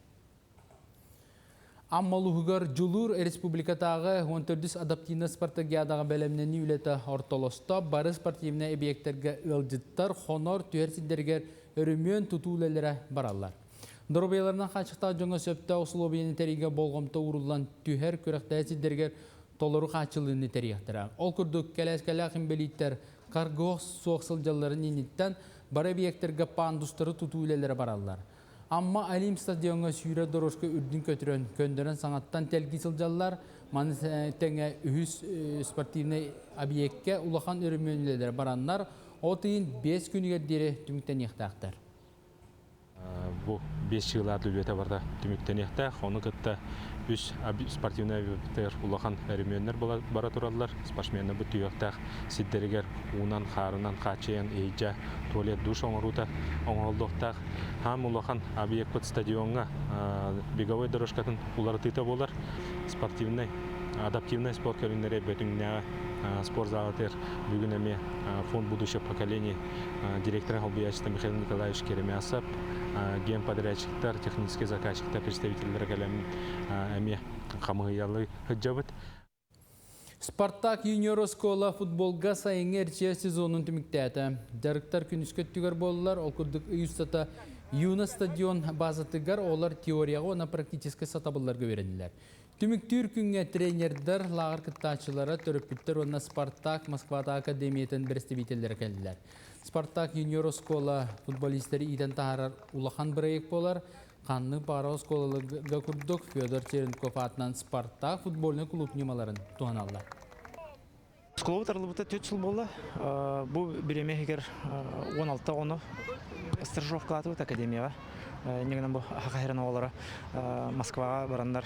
Амма улууһугар Дьулуур республикатааҕы 14 адаптивнай спартакиадаҕа бэлэмнэнии үлэтэ ортолосто. Бары спортивнай эбийиэктэргэ ыалдьыттар хонор түһэр сирдэригэр өрөмүөн тутуу үлэлэрэ бараллар. Доруобуйаларынан хааччахтаах дьоҥҥо сөптөөх усулуобуйаны тэрийгэ болҕомто ууруллан түһэр күрэхтэһэр сирдэригэр толору хааччыллыыны тэрийиэхтэрэ. Ол курдук, кэлээскэлээх инбэлииттэр карго суох сылдьалларын инниттэн бары эбийиэктэргэ пандустары тутуу үлэлэрэ бараллар. Амма Олимп стадиоҥҥа сүүрэр дорожка үрдүн көтүрэн, көндөрөн саҥаттан тэлгии сылдьаллар. Маны тэҥэ үһүс спортивнай объеккэ улахан өрөмүөн үлэлэрэ бараннар, от ыйын 5 күнүгэр диэри түмүктэниэхтээхтэр. Бу 5 жылаат үлэтэ барыта түмүктэниэхтээх. Ону кытта Үс спортивнай объектар улахан өрөмүөннэр бара тураллар. Спортсменнар бу түһүөхтээх сирдэригэр уунан, хаарынан хааччыйан иһирдьэ туалет, душ оҥоруута оҥоһуллуохтаах. Хаам улахан объекпыт стадиоҥҥа беговой дорожкатын уларытыыта буолар. Спортивнай, адаптивнай спорт көрүҥнэрэ Бөтүҥнээҕи спорт залатыгар бүгүн эмиэ фонд будущих поколений директора холбуйааччыта Михаил Николаевич Керемясов, генподрядчиктар, техническэй заказчиктар представителлэрэ кэлэн эмиэ хамыһыйалыы сылдьабыт. Спартак юниор оскуола футболга сайыҥҥы эрчийэр сезонун түмүктээтэ. Дьарыктар күнүскү өттүгэр буоллар, ол курдук ый устата Юна стадион базатыгар оҕолор теорияҕа уонна практическай сатабылларга үөрэннилэр. Түмүктүүр күҥҥэ тренердэр, лааҕыр кыттааччылара, төрөппүттэр уонна Спартак Москватааҕы академиятын бэрэстэбиитэллэрэ кэллилэр. Спартак юниор оскуола футболистары иитэн таһаарар улахан бырайыак буолар. Ханнык баҕарар оскуолаларга курдук Федор Черенков аатынан Спартак футбольнай кулууп ньымаларын туһаналлар. Оскуолабыт арыллыбыта 4 сыл буолла. Бу бириэмэ иһигэр 16 оҕону стажировкалаатыбыт академияҕа. Инньэ гынан бу Хахайран оҕолоро Москваҕа бараннар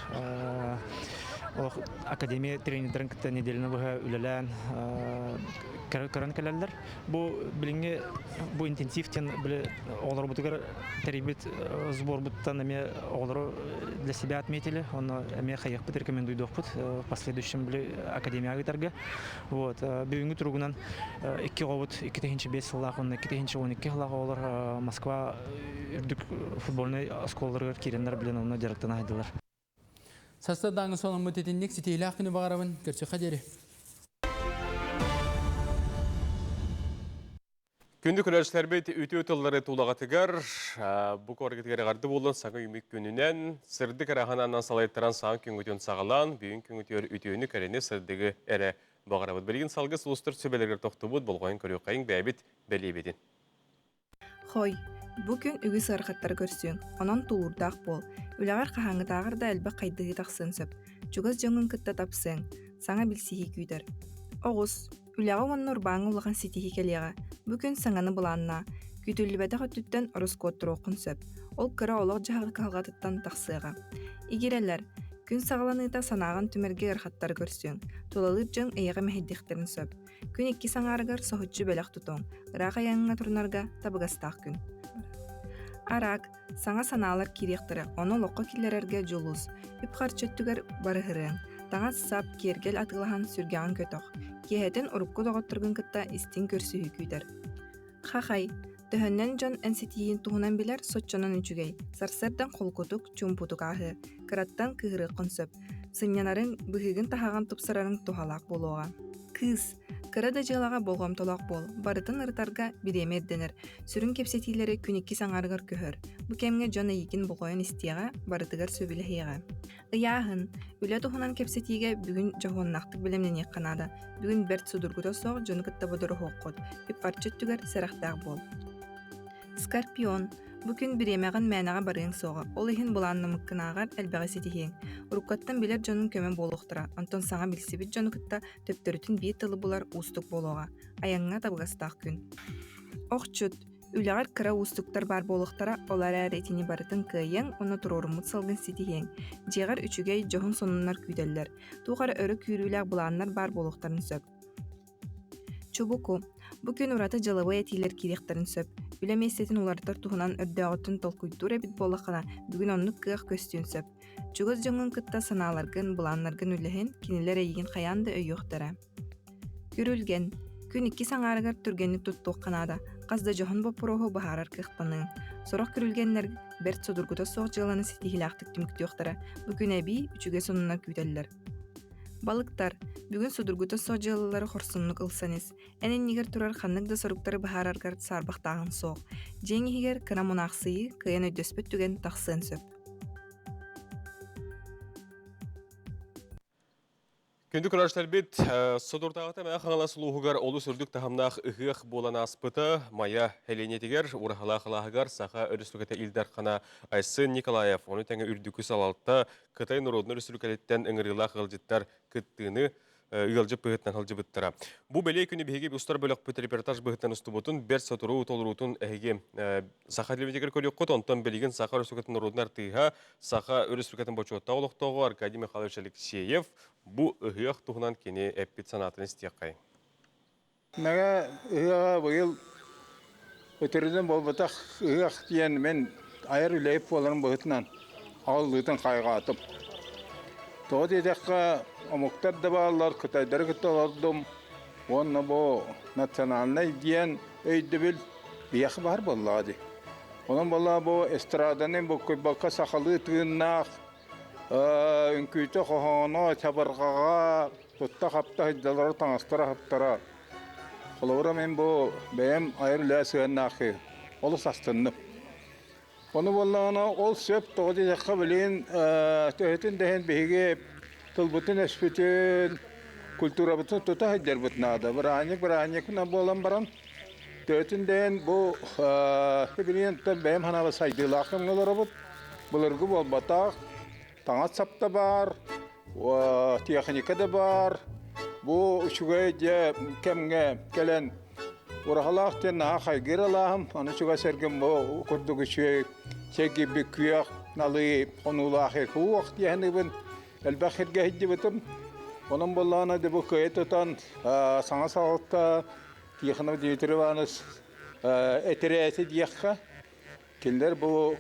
академия тренердэрин кытта неделяны быһа үлэлээн көрөн кэлэллэр. Бу билиҥҥи бу интенсив диэн били оҕолорбутугар тэрийбит сборбуттан эмиэ оҕолору для себя отметили, онно эмиэ хайыахпыт рекомендуйдуохпут в последующем били академияҕа ыытарга. Вот бүгүҥҥү туругунан икки оҕобут 2005 сыллаах уонна 2012 сыллаах оҕолор Москва үрдүк футбольнай оскуолаларыгар киирэннэр билэн онно дьарыктана сылдьаллар. Сарсыардааҥы сонуммут итинник ситиһиилээх күнү баҕарабын. Көрсүөххэ диэри. Күндү көрөөччүлэрбит үтүө тыллары тулаҕытыгар бу куоракытыгар эҕэрдэ буоллун саҥа үмүк күнүнэн сырдык эрэ санаанан салайтаран саҥа күҥҥүтүн саҕалаан бүгүн күҥҥүтүгэр үтүөнү кэрэни сырдыгы эрэ баҕарабыт. Билигин салгы сулустар сүбэлэригэр тохтубут болҕойон көрүөххэйиҥ бэйэбит бэлиэбитин. Хой, бу күн үгүс ыарахаттары көрсүөҥ, онон тулуурдаах буол. Үлэҕэр хаһааҥҥытааҕар да элбэх хайдыһыы тахсыан сөп. Чугас дьоҥҥун кытта тапсыаҥ, саҥа билсиһии күүтэр. Оҕус, үлэҕэ уонна урбааҥҥа улахан ситиһии кэлиэҕэ. Бу күн саҥаны былааннаа. Күүтүллүбэтэх өттүттэн ороскуоттуруоххун сөп. Ол кыра олох-дьаһах кыһалҕатыттан тахсыаҕа. Игирэлэр, күн саҕаланыыта санааҕын түмэргэ ыарахаттары көрсүөҥ. Тулалыыр дьон эйиэхэ мэһэйдиэхтэрин сөп. Күн иккис аҥаарыгар соһуччу бэлэх тутуоҥ, ыраах айаҥҥа турунарга табыгастаах күн. Араак, саҥа санаалар киириэхтэрэ, ону олоххо киллэрэргэ дьулус. Үп-харчы өттүгэр барыһырыаҥ. Таҥас-сап, киэргэл атыылаһан сүргэҕин көтөх. Киэһэтин урукку доҕотторгун кытта истиҥ көрсүһүү күүтэр. Хахай, төһөннөн дьон эн ситиһиин туһунан билэр, соччонон үчүгэй. Сарсыардан холкутук, чуумпутук ааһыа. Кыраттан кыыһырыаххын сөп. Сынньанарыҥ, быһыыгын-таһааҕын тупсарарыҥ туһалаах буолуоҕа. Кыыс, кыра да дьыалаҕа болҕомтолоох буол, барытын ырытарга бириэмэ ирдэнэр. Сүрүн кэпсэтиилэри күн иккис аҥаарыгар көһөр. Бу кэмҥэ дьон эйигин болҕойон истиэҕэ, барытыгар сөбүлэһиэҕэ. Ыйааһын. Үлэ туһунан кэпсэтиигэ бүгүн дьоһуннаахтык бэлэмнэниэххэ наада. Бүгүн бэрт судургута суох дьону кытта бодоруһуоххут. Үп-харчы өттүгэр сэрэхтээх буол. Скорпион. Бу күн бириэмэҕин мээнэҕэ барыаҥ суоҕа, ол иһин былааннаммыккынааҕар элбэҕи ситиһиэҥ. Уруккаттан билэр дьонуҥ көмө буолуохтара, онтон саҥа билсибит дьону кытта төптөрүтүн биир тылы булар уустук буолуоҕа. Айаҥҥа табыгастаах күн. Охчут. Үлэҕэр кыра уустуктар баар буолуохтара, ол эрээри итини барытын кыайыаҥ уонна туруоруммут сылгын ситиһиэҥ. Дьиэҕэр үчүгэй, дьоһун сонуннар күүтэллэр. Туох эрэ өрө күүрүүлээх былааннар баар буолуохтарын сөп. Чубуку. Бу күн ураты дьылабыай этиилэр киириэхтэрин сөп. Үлэ миэстэтин уларытар туһунан өрдөөҕүттэн толкуйдуур эбит буоллаххына, бүгүн оннук кыах көстүөн сөп. Чугас дьоҥҥун кытта санааларгын, былааннаргын үллэһин, кинилэр эйигин хайаан да өйүөхтэрэ. Күрүлгэн. Күн иккис аҥаарыгар түргэнник туттуохха наада. Хас да дьоһун боппуруоһу быһаарар кыахтаныаҥ. Сорох күрүлгэннэр бэрт судургута суох дьыаланы ситиһиилээхтик түмүктүөхтэрэ. Бу күн эбии үчүгэй сонуннар күүтэллэр. Балыктар, бүгүн судургута суох дьыалалары хорсуннук ылсан ис. Эн иннигэр турар ханнык да соруктары быһаараргар саарбахтааһын суох. Дьиэҥ иһигэр кыра мунаахсыйыы, кыайан өйдөспөт түгэн тахсыан сөп. Күндү көрөөччүлэрбит, содурдааҕыта Мэҥэ Хаҥалас улууһугар олус үрдүк таһымнаах ыһыах буолан ааспыта. Майа сэлиэнньэтигэр, Ураһалаах алааһыгар Саха Өрөспүүбүлүкэтэ Ил Дархана Айсен Николаев, ону тэҥэ үрдүкү салалта Кытай норуодунай өрөспүүбүлүкэтиттэн ыҥырыылаах ыалдьыттар кыттыыны ыалдьыт быһыытынан сылдьыбыттара. Бу бэлиэ күнү биһиги устар бөлөхпүт репортаж быһыытынан устубутун, бэрт сотору толоруутун эһиги Саха телевизигэр көрүөххүт, онтон билигин Саха Өрөспүүбүлүкэтин норуотун артыыһа, Саха Өрөспүүбүлүкэтин бочуоттаах олохтооҕо Аркадий Михайлович Алексеев бу ыһыах туһунан кини эппит санаатын истиэххэйиҥ. Мэҥэ ыһыаҕа быйыл өтөрүнэн буолбатах ыһыах диэн мин айар үлэһит буоларым быһыытынан аҕаллыытын хайҕаатым. Тоҕо диэтэххэ, омуктар да бааллар, кытайдары кытта олордум уонна бу национальнай диэн өйдөбүл биһиэхэ баар буоллаҕа дии. Онон буоллаҕа бу эстраданы буккуйбакка сахалыы тыыннаах үҥкүүтэ хоһооно чабырҕаҕа тутта-хапта сылдьаллара, таҥастара-саптара. Холобура, мин бу бэйэм айар үлэ сыһыаннаах киһи. Олус астынным. Ону буоллаҕына, ол сөп тоҕо диэтэххэ, билигин төһөтүн да иһин биһиги тылбытын-өспүтүн, культурабытын тута сылдьарбыт наада. Бырааһынньык бырааһынньыкынан буолан баран, төһөтүн да иһин бу билигин бэйэм санаабар сайдыылаах кэмҥэ олоробут. Былыргы буолбатах, таҥас-сап да баар, Техника да баар. Бу үчүгэй дьэ кэмҥэ кэлэн ураһалаах диэн наһаа хайгыыр алааһым. Аны чугас эргин бу курдук үчүгэй сэргийбит күөх налыы хонуулаах уох диэһинибин элбэх сиргэ сылдьыбытым. Онон буоллаҕына дьэ бу кыайа тутан саҥа салалта Тихонов Дмитрий Иванович этэрээти диэххэ Кинилэр бу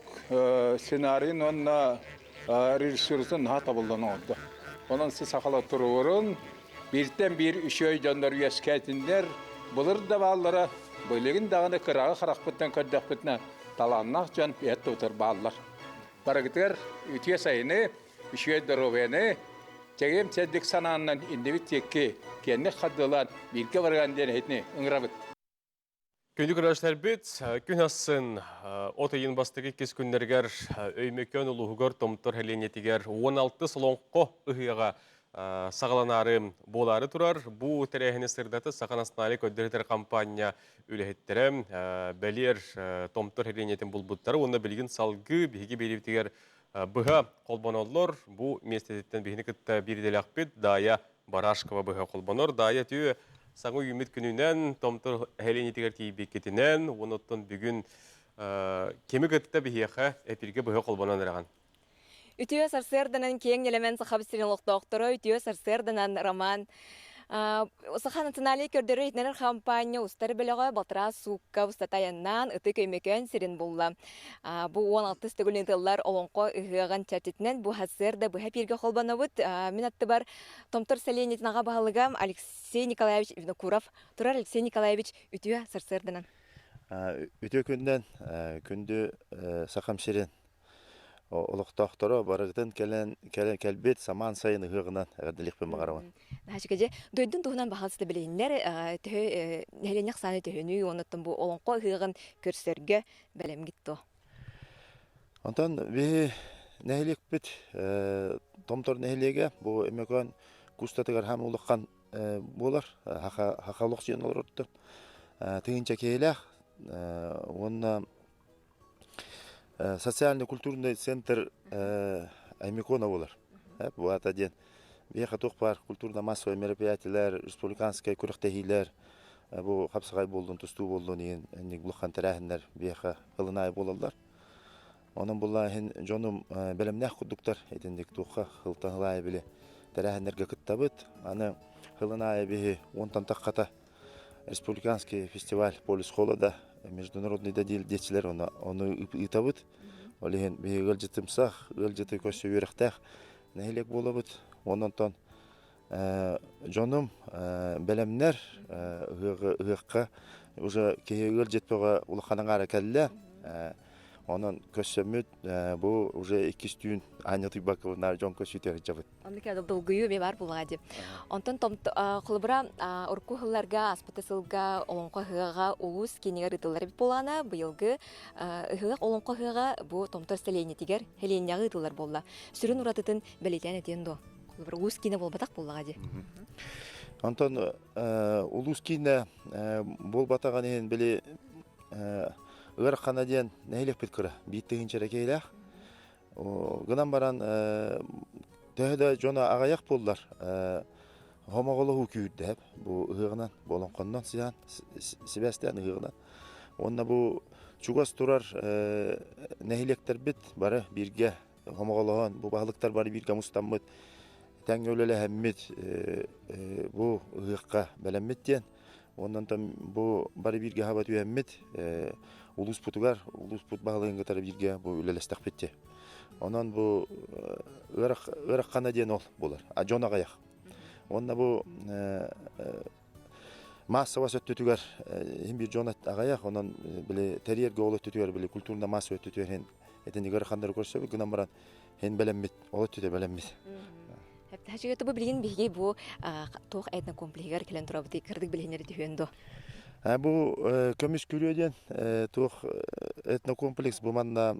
сценарийын уонна режиссератын наһаа табыллан оҥордо. Онон сахалар туруорун, бииртэн биир үчүгэй дьоннор үөскээтиннэр, былыр да бааллара, билигин даҕаны кыраҕы харахпыттан көрдөхпүтүнэ талааннаах дьон эт тутар бааллар. Барыгытыгар үтүө сайыны, үчүгэй доруобуйаны, чэгиэн чэбдик санааннан иннибит диэки киэнник хардыылаан бииргэ барыган диэн эһитини ыҥырабыт. Күндү көрөөччүлэрбит, күн ахсын от ыйын бастакы иккис күннэригэр Өймөкөөн улууһугар Томтор сэлиэнньэтигэр 16 солоҥхо ыһыаҕа саҕаланаары буолаары турар. Бу тэрээһини сырдаты Саха национальнай көрдөрөр компания үлэһиттэрэ бэлиэр Томтор сэлиэнньэтин булбуттара уонна билигин салгыы биһиги биэриибитигэр быһа холбоноллор. Бу миэстэтиттэн биһини кытта биир идэлээхпит Дая Барашкова быһа холбонор. Даайа түө саҥа үүммүт күнүнэн, Томтор нэһилиэнньэтигэр тиийбиккитинэн, уонна оттон бүгүн кими кытта биһиэхэ эпиргэ быһа холбонон эрэҕин? Үтүө сарсыарданан киэҥ нэлэмэн Сахабыт сирин олохтоохторо, үтүө сарсыарданан Роман Саха национальнай көрдөрөр иһитиннэрэр хампаанньа устар бөлөҕө балтараа суукка устата айаннаан Ытык Өймөкөөн сирин булла. Бу 16 төгүл ыытыллар Олоҥхо ыһыаҕын чэрчитинэн бу сарсыарда быһа эпииргэ холбонобут. Мин аттыбар Томтор сэлиэнньэтин аҕа баһылыга Алексей Николаевич Винокуров турар. Алексей Николаевич, үтүө сарсыарданан. Үтүө күннэн күндү Сахам сирин олохтоохторо барыгытын кэлэн кэлбит самаан сайын ыһыаҕынан эҕэрдэлиэхпин баҕарабын. Наһаа дойдун туһунан баһаалыста билиһиннэр төһө нэһилиэнньэ ахсаана төһөнүй уонна бу олоҥхо ыһыаҕын көрсөргө бэлэмгит дуо? Онтон биһи нэһилиэкпит Томтор нэһилиэгэ бу Өймөкөөн кустатыгар хаам улахан буолар хаха олохсуйан олорордо тыһыынча киһилээх уонна Социально-культурный центр Аймикона буолар. Бу аата диэн биһиэхэ туох баар культурно-массовай мероприятиелар, республиканскай күрэхтэһиилэр, бу хапсаҕай буоллун, тустуу буоллун иһин инник улахан тэрээһиннэр биһиэхэ ылынаайы буолаллар. Онон булла иһин дьонум бэлэмнээх курдуктар итинник туохха хылтан ылаайы били тэрээһиннэргэ кыттабыт. Аны хылын аайы биһи уонтан таххата республиканский фестиваль полис холода международный да диэчилэр оны ону ыытабыт. Ол иһин биһиги ыалдьытымсах, ыалдьыты көрсө үөрэхтээх нэһилиэк буолабыт. Онон дьонум бэлэмнэр ыһыахха уже киһи ыалдьыт бөҕө улахан аҥаара кэллэ. Онон көрсөммүт бу уже иккис түүн аанньа утуйбакка дьон көрсүүтэ сылдьабыт. Оннук долгуйуу эмиэ баар буоллаҕа дии. Онтон холобура урукку сылларга ааспыт сылга Олоҥхо ыһыаҕа улуус киинигэр ыытыллар эбит буоллаҕына, быйылгы ыһыах Олоҥхо ыһыаҕа бу Томтор сэлиэнньэтигэр сэлиэнньэҕэ ыытыллар буолла. Сүрүн уратытын бэлиэтээн этиэн дуо? Холобура улуус киинэ буолбатах буоллаҕа дии. Онтон улуус киинэ буолбатаҕын иһин били ыарахана диэн нэһилиэкпит кыра биир тыһыынча эрэ киһилээх. Гынан баран төһө да дьоно аҕыйах буоллар, Хомоҕолоһуу күүрдэһэп бу ыһыаҕынан, бу олоҥхоннон сыһан сибээстээн ыһыаҕынан. Уонна бу чугас турар нэһилиэктэрбит бары бииргэ хомоҕолоһон, бу баһылыктар бары бииргэ мустаммыт, тэҥҥэ үлэлэһэммит бу ыһыахха бэлэммит диэн. Онон бу бары бииргэ хаба түһэммит улууспутугар, улууспут баһылыгын кытары бииргэ бу үлэлэстэхпит диye. Онон бу ыараххана диэн ол буолар. А дьон аҕыйах. Уонна бу массовас өттүтүгэр иһин биир дьон аҕыйах, онон били тэрийэргэ ол өттүтүгэр били культурно массовый өттүтүгэр иһин итинник ыараханнары көрсөбүт гынан баран иһин бэлэммит, ол өттүтэ бэлэммит. Хачыгы бу билигин биһиги бу туох этнокомплегар кэлэн турабыт кырдык билиһиннэри түһүөн до. Бу көмүс күрүө диэн туох этнокомплекс бу манна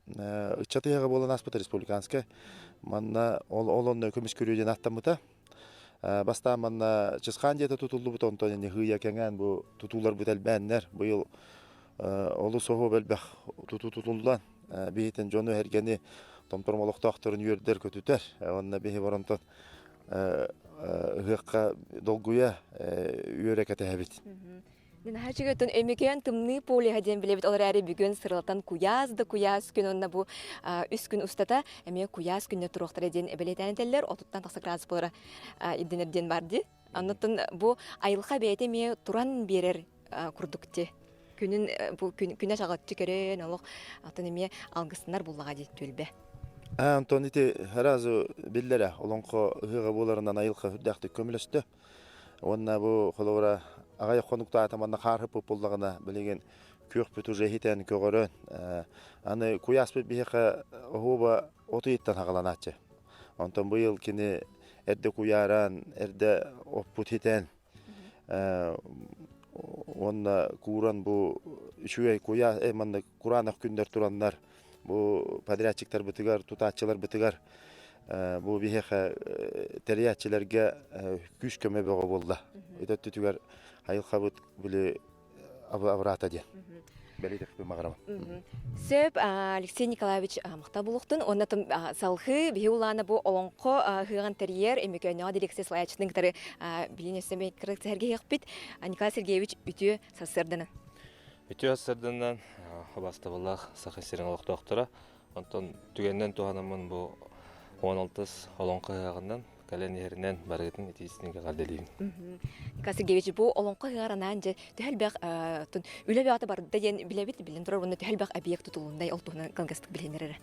ыччат ыһыаҕа буолан ааспыта республиканскай. Манна ол онно көмүс күрүө диэн аттаммыта. Бастаан манна Чысхаан диэтэ тутуллубут, онтон ини хыйа кэҥээн бу тутууларбыт элбээннэр. Быйыл олус оһуоб элбэх тутуу тутуллан, биһитин дьону эргэни томторум олохтоохторун үөрдэр көтүтэр. Онно биһи боронтон ыһыахха долгуйа үөрэ кэтэһэбит. Наһаа үчүгэй Өймөкөөн тымныы полиһа диэн билэбит ол эрээри бүгүн сырылатан куйаас да куйаас күн уонна бу үс күн устата эмиэ куйаас күннэр туруохтара диэн бэлиэтээн этэллэр отуттан тахса градус буолара ирдэнэр диэн бар дии. Оннуттан бу айылҕа бэйэтэ эмиэ туран биэрэр курдук ти. Күнүн бу күнэ чаҕылыччы көрөн олох атын эмиэ алгыстанар буллаҕа дии түөлбэ. Антон ити сразу биллэрэ олоҥхо ыһыаҕа буоларынан айылҕа үрдээхтик көмөлөстө. Уонна бу холобура аҕыйах хонуктаата манна хаар хыппыт буоллаҕына билигин күөхпүт уже иһитэн көҕөрөн аны куйааспыт биһиэхэ оһуоба от ыйыттан хаҕаланааччы. Онтон быйыл кини эрдэ куйааран, эрдэ оппут хитэн уонна кууран бу үчүгэй куйаас манна кураанах күннэр тураннар бу подрядчиктарбытыгар, тутааччыларбытыгар бу биһиэхэ тэрийээччилэргэ күүс-көмө бөҕө буолла. Ити өттүтүгэр айылҕабыт били абыраата диэн. Бэлиэтэх маҕарабын. Сөп, Алексей Николаевич махтал булуохтун. Уонна салхыы биһи улаана бу олоҥхо ыһыаҕын тэрийэр Өмөкөөннөҕө дирекция салайааччытын кытары билин өссө кырык сэһэргэһиэхпит. Николай Сергеевич үтүө сарсыарданан. Үтүө сарсыарданан убаастабыллаах Саха сирин олохтоохторо. Онтон түгэнинэн туһанаммын бу 16 олоҥхо ыһыаҕынан кэлэн иһэринэн барыгытын итиисингэ эҕэрдэлиибин. Николай Сергеевич, бу олоҥхо ыһыаҕар анаан дьэ төһө элбэх үлэ бөҕөтө барда диэн билэбит, билэн турар уонна төһө элбэх объект тутулуннай ол туһунан кылгастык билиһиннэр эрэ.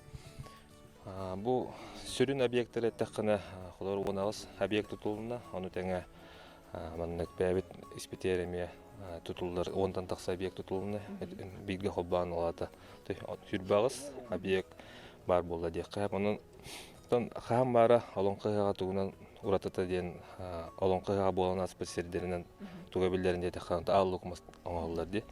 Бу сүрүн объектары эттэххинэ, холобур 18 объект тутулунна, ону тэҥэ Маннык бэйэбит испитиэр эмиэ тутуллар уонтан тахса объект тутулунна. Бииргэ холбоон улаата 28 объект баар буолла диэххэ. Онон хаһан баара Олоҥхо ыһыаҕа тугунан уратыта диэн Олоҥхо ыһыаҕа буолан ааспыт сирдэринэн туга биллэрин диэтэххэ аал лук мас оҥоһуллар дии.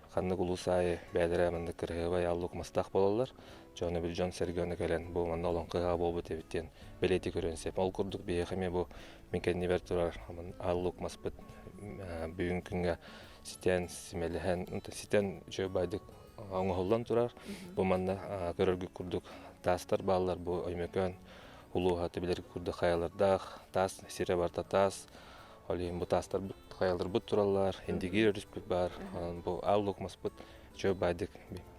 Ханнык улуус аайы бэйэлэрэ маннык кыраһыабай аал лук мастаах буолаллар. Дьону бил дьон-сэргэ ону кэлэн бу манна Олоҥхо ыһыаҕа буолбут эбит диэн бэлиэтии көрүөн сөп. Ол курдук биһиэхэ эмиэ бу Мин кэннибэр турар аал лук маспыт бүгүн күҥҥэ ситэн, симэлиһэн, ситэн үчүгэй баайдык оҥоһуллан турар. Бу манна көрөргүт курдук таастар бааллар. Бу Өймөкөөн улууһа билэр курдук хайалардаах, таас сирэ барыта таас. Ол иһин бу таастарбыт, хайаларбыт тураллар, Индигиир өрүспүт баар. Онон бу аал лук маспыт үчүгэй баайдык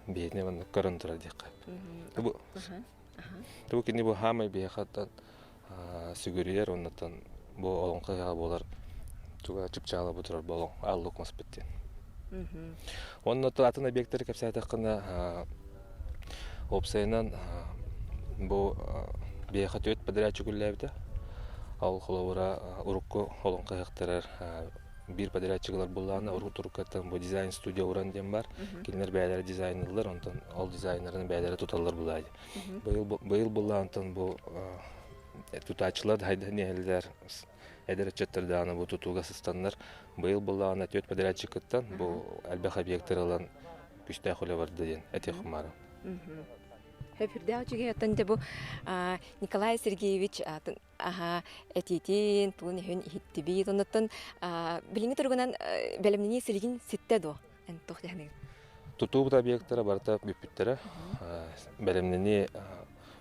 биһиэхэ маннык көрөн турар диэххэ. Бу Бу кини бу хаамай биһиэхэ сүгүрүйэр уоннаттан бу олоҥхо ыһыаҕа буолар туга чыпчаала бу турар бу ааллык маспыт диэн. Уонна атын объектары кэпсээтэххинэ уопсайынан бу биһиэхэ түөрт подрядчик үлэлээбитэ. Ол холобура урукку олоҥхо ыһыахтарар биир подрядчиклар буллаҕына урут уруккаттан бу дизайн студия уран диэн бар. Кинилэр бэйэлэрэ дизайныллар, онтон ол дизайнерын бэйэлэрэ туталлар булаа Быйыл быйыл буллаантан бу тутааччылар хайдан иһэллэр эдэр ыччаттар даҕаны бу тутууга сыстаннар быйыл буллаҕына түөрт подрядчикыттан бу элбэх объектар ылан күстээх үлэ барда диэн этиэх баарым. Хөпүрдээх үчүгэй оттон дьэ бу Николай Сергеевич аха этиитин туун иһин иһиттибит оннуттан билиҥҥи туругунан бэлэмнэнии силигин ситтэ дуо эн туох дэһэниҥ Тутуубут объектара барыта бүппүттэрэ. Бэлэмнэнии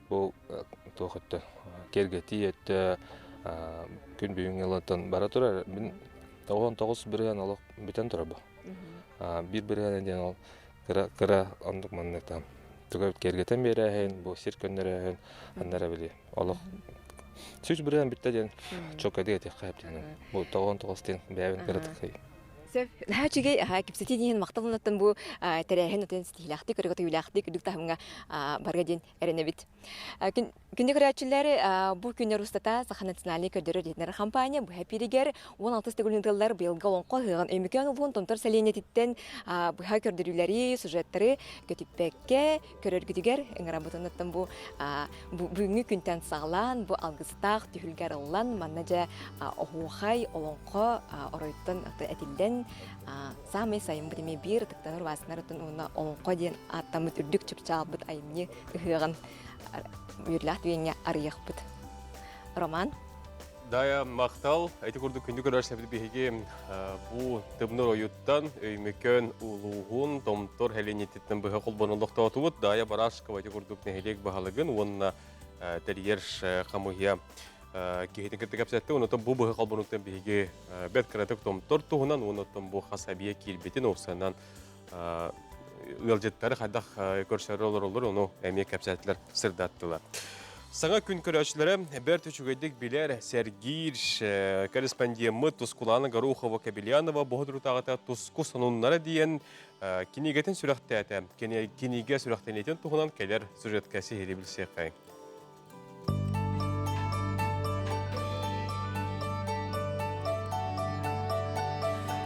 бу туох өттө киэргэтии өттө, Күн бүгүҥҥү ылаттан бара турар. Мин 99 бырыһыан олох бүтэн турар бу. Биир бырыһыана диэн ол кыра кыра оннук маннык там туга киэргэтэн биэрээһин, бу сир көннөрөөһүн аннара били олох 100% бүттэ диэн чоккайдык этиэххэ сөп диэн. Бу 99 диэн бэйэбин кыратык Сөп. Наһаа үчүгэй кэпсэтии диэн махтал бу тэрээһин отын ситиһилээхтик, өрөгөтүүлээхтик үрдүк таһымҥа барга диэн эрэнэбит. Күндү көрөөччүлэр, бу күннэр устата Саха национальнай көрдөрөр иһитиннэрэр хампаанньа быһа эпииригэр 16 төгүлүн тыллар быйылгы олоҥхо ыһыаҕын Өймөкөөн улууһун Томтор сэлиэнньэтиттэн быһа көрдөрүүлэри, сюжеттары көтүппэккэ көрөргүтүгэр ыҥырабытын бу бүгүҥҥү күнтэн саҕалаан бу алгыстаах түһүлгэ арыллан манна дьэ оһуохай, олоҥхо оройуттан этиллэн саамай сайыммыт эмиэ биир ытыктанар убаастанар уонна олоҥхо диэн ааттаммыт үрдүк чыпчаалбыт айымньы ыһыаҕын үөрлээх түгэҥҥэ арыйыахпыт. Роман? Дая махтал. Эти курдук күндү көрөр биһиги бу тымныр ойуттан Өймөкөөн улууһун Томтор Хеленититтен быһа холбонон олохтоотубут. Дая Барашкова эти курдук нэһилиэк баһылыгын уонна тэрийэр хамыһыйа киһитин кытта кэпсэтти. Онотон бу быһа холбонуктан биһиги бэрт кыратык Томтор туһунан, онотон бу хас абия киирбитин уопсанан ыалдьыттары хайдах көрсөрөр олороллор, ону эмиэ кэпсээтилэр, сырдаттылар. Саҥа күн көрөөччүлэрэ бэрт үчүгэйдик билэр, сэргиир корреспондеммыт Тускулаана Горохова-Кобельянова боһудурутааҕыта Туску сонуннара диэн кинигэтин сүрэхтээтэ. Кинигэ сүрэхтэниитин туһунан кэлэр сюжетка сиһилии билсиэххэйиҥ.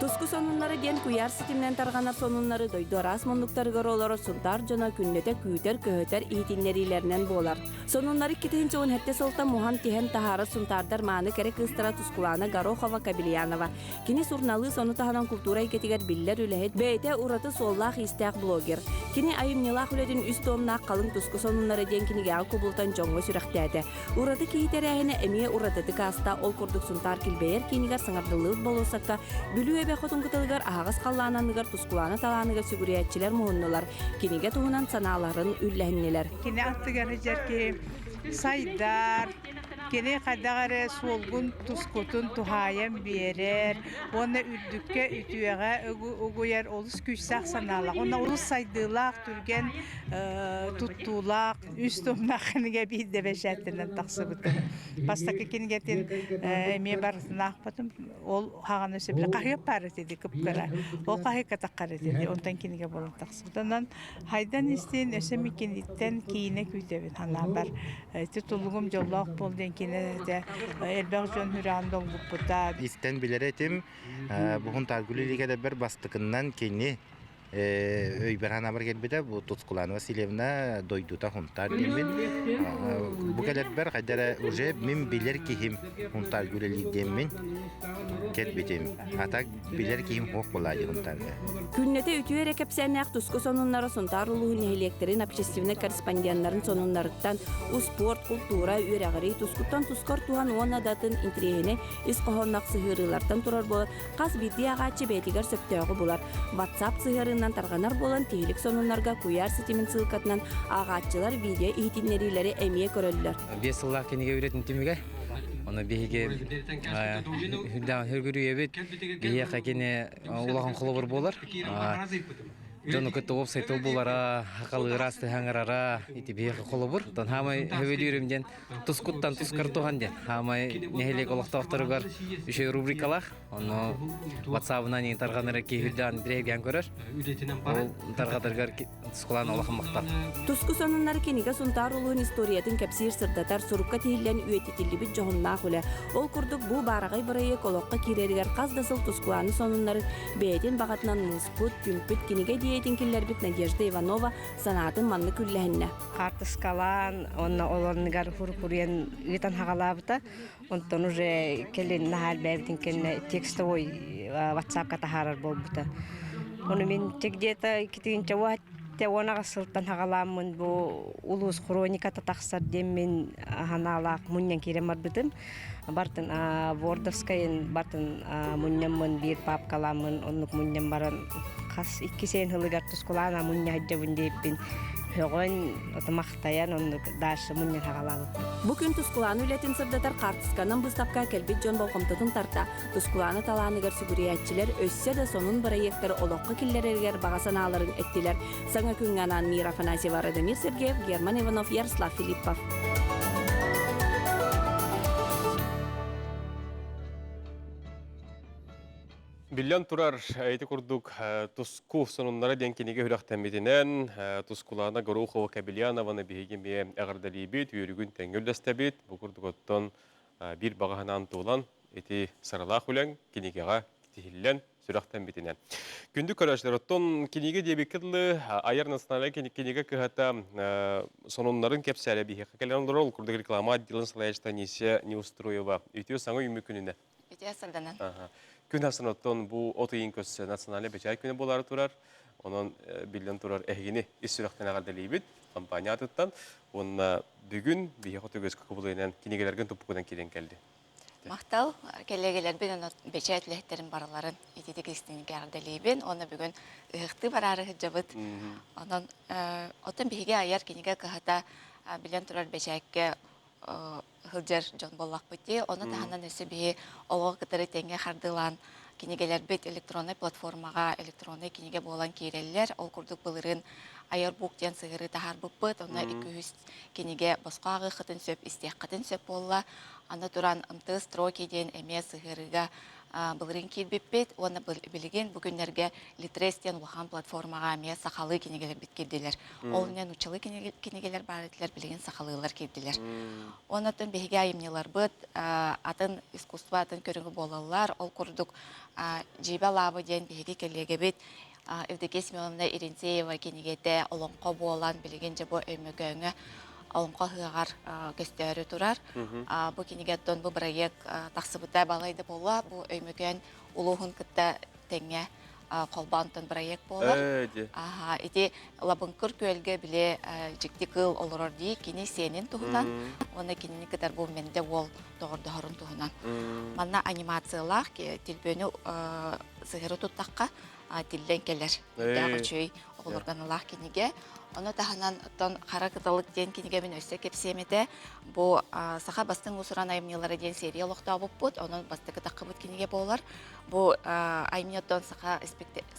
Туску сонуннары диэн куйаар ситиминэн тарҕанар сонуннары дойду араас муннуктарыгар олорор Сунтаар дьоно күннэтэ күүтэр-көһүтэр иһитиннэриилэринэн буолар. Сонуннары 2017 сылтан муһан-тиһэн таһаарар сунтаардар мааны кэрэ кыыстара Тускулаана Горохова-Кобельянова. Кини суруналыыс ону таһынан култуура эйгэтигэр биллэр үлэһит, бэйэтэ ураты суоллаах-иистээх блогер. Кини айымньылаах үлэтин үс туомнаах халыҥ туску сонуннара диэн кинигэҕэ кубулутан дьоҥҥо сүрэхтээтэ. Ураты киһи тэрээһинэ эмиэ уратытык ааста. Ол курдук Сунтаар килбэйэр киинигэр саҥардыллыбыт болуоссакка Бүлүү эбэ хотун кытылыгар аһаҕас халлаан анныгар Тускулаана талааныгар сүгүрүйээччилэр муһуннулар, кинигэ туһунан санааларын үллэһиннилэр. Кини аттыгар сылдьар киһи сайдар, Кини хайдах эрэ суолгун тускутун туһаайан биэрэр уонна үрдүккэ, үтүөҕэ угуйар олус күүстээх санаалаах уонна олус сайдыылаах, түргэн туттуулаах үс томнаах кинигэ биирдэ бэчээттэнэн тахсыбытым. Бастакы кинигэтин эмиэ барытын аахпатым. Ол хаҕаны сөбүлэ хаһыат баар этэ дии кып-кыра. Ол хаһыакка таххар этэ дии. Онтон кинигэ буолан тахсыбыт. Онон Хайдан истин өссө микиниттэн киинэ күүтэбин санаабар. Ити тулугум дьоллоох буол диэн киинэ этэ элбэх дьон сүрэҕин долгуппута. Истэн билэр этим. Буһун Тааргүл илигэлэрбэр бастакыннан кини өйбөр санаабар кэлбитэ бу Тускулана Васильевна дойдута Хунтаар диэммин. Бу кэлэрбэр хайда эрэ уже мин билэр киһим Хунтаарга үлэлиир диэммин кэлбитим. А так билэр киһим суох буолаа дии Хунтаарга. Күннэтэ үтүө эрэ кэпсээннээх туску сонуннара Сунтаар улууһун нэһилиэктэрин общественнай корреспонденнарын сонуннарыттан успуорт, култуура, үөрэҕирии тускуттан тускар туһан уонна да атын интэриэһинэй ис хоһоонноох сыһыарыылартан турар буолан хас биирдии ааҕааччы бэйэтигэр сөптөөҕү булар. WhatsApp сыһыарыынан тарҕанар буолан тиһилик сонуннарга куйаар ситимин ссылкатынан ааҕааччылар видео иһитиннэриилэри эмиэ көрөллөр. 5 сыллаах кинигэ үлэтин түмүгэ. Ону биһиги үргүрүйэбит. Биһиэхэ кини улахан холобур буолар. Дьону кытта уопсай тыл булара, хахалыыра, астыһаҥырара ити биһиэхэ холобур. Оттон хаамай хөбүлүүрүм диэн тускуттан тускар туһан диэн. Хаамай нэһилиэк олохтоохторугар үчүгэй рубрикалаах. Ону WhatsApp-ынан тарҕанар киһи үрдээн тирэйгэн көрөр. Ол тарҕатаргар Тускулаан улахан махтал. Туску сонуннары кинигэ Сунтаар улууһун историятын кэпсиир сырдатар сурукка тиһиллэн үйэтитиллибит дьоһуннаах үлэ. Ол курдук бу баараҕай бырайыак олоххо киирэригэр хас да сыл Тускулааны сонуннары бэйэтин баҕатынан муспут, түмпүт кинигэ идиэйэтин киллэрбит Надежда Иванова санаатын маннык үллэһиннэ. Хаартыскалаан уонна ол оннугар хуркуруйан ыытан хаҕалаабыта. Онтон уже кэлин наһаа элбээбитин кэннэ текстовой WhatsApp-ка таһаарар буолбута. Ону мин где-то иккитинчэ 18 сылтан хаҕалааммын бу улуус хрониката тахсар диэммин ханаалаах мунньан киирэн барбытым. Бартын Вордовскайын бартын мунньаммын биир папкаламмын оннук мунньан баран хас икки сен сылыгар тускулаана мунньа сылдьабын диэппин. Һөҕөн, махтайан оннук дальше мунньан хаҕалаабыппыт. Бу күн Тускулаана үлэтин сырдатар хаартысканан быыстапка кэлбит дьон болҕомтотун тарта. Тускулаана талааныгар сүгүрүйээччилэр өссө да сонун бырайыактары олоххо киллэрэригэр баҕа санааларын эттилэр. Саҥа күҥҥэ анаан Мира Афанасьева, Радомир Сергеев, Герман Иванов, Ярослав Филиппов. Биллэн турар, ити курдук Туску сонуннара диэн кинигэ үрэхтэммитинэн Тускулаана Горохова Кабельянованы биһиги эмиэ эҕэрдэлиибит, үөрүгүн тэҥҥэ үллэстэбит. Бу курдук оттон биир баҕаһынаан туолан ити саралаах үлэҥ кинигэҕэ тиһиллэн сүрэхтэммитинэн. Күндү көрөөччүлэр, оттон кинигэ диэбиккэ дылы айар национальнай кинигэ кыһата сонуннарын кэпсээрэ биһиэхэ кэлэн олорор. Ол курдук реклама отделын салайааччыта Анисия Неустроева үтүө саҥа үүммүт күнүнэ. Үтүө сарданан. Күн ахсын оттон бу от ыйын көссе национальнай бэчээт күнэ буолаары турар. Онон биллэн турар эһигини ис сүрэхтэн эҕэрдэлиибит компания атыттан. Уонна бүгүн биһиэхэ түгэскэ кубулуйунан кинигэлэргин туппукунан киирэн кэлли. Махтал кэллиэгэлэрбин уонна бэчээт үлэһиттэрин барыларын ититик истиҥник эҕэрдэлиибин уонна бүгүн ыһыахтыы бараары сылдьабыт. Онон оттон биһиги айар кинигэ кыһата билэн турар бэчээккэ сылдьар дьон буоллахпыт дии. Ону таһынан өссө биһи олоҕу кытары тэҥҥэ хардыылаан кинигэлэрбит электроннай платформаҕа электроннай кинигэ буолан киирэллэр. Ол курдук былырыын Айар бук диэн сыһыарыы таһаарбыппыт. Онно 200 кинигэ босхо ааҕыаххытын сөп, истиэххитин сөп буолла. Аны туран МТС Строки диэн эмиэ сыһыарыыга былырыын киирбиппит уонна билигин бу күннэргэ Литрес диэн улахан платформаҕа эмиэ сахалыы кинигэлэрбит киирдилэр. Ол иннинэ нууччалыы кинигэлэр баар этилэр, билигин сахалыылар киирдилэр. Онон биһиги айымньыларбыт атын искусство атын көрүҥү буолаллар. Ол курдук Дьиибэ лаабы диэн биһиги кэллиэгэбит Евдокия Семеновна Иринцеева кинигэтэ олоҥхо буолан билигин дьэ бу Өймөкөөҥҥө олоҥхо ыһыаҕар көстөөрү турар. Бу кинигэттэн бу бырайыак тахсыбыта балай да буолла. Бу Өймөкөөн улууһун кытта тэҥҥэ холбоонтон бырайыак буолар. Аха, ити Лабыҥкыр күөлгэ били дьикти кыыл олорор дии кини сиэнин туһунан уонна кинини кытар бу Мэндэ уол доҕордоһорун туһунан. Манна анимациялаах тилбөнү сыһыры туттахха тиллэн кэлэр. Үрдээх үчүгэй оҕолорго аналаах кинигэ. Ону таһынан оттон Хара кыталык диэн кинигэбин өссө кэпсиэм этэ. Бу саха бастыҥ уус-уран айымньылара диэн серия олохтообуппут. Онон бастакы таххыбыт кинигэ буолар. Бу айымньы оттон саха,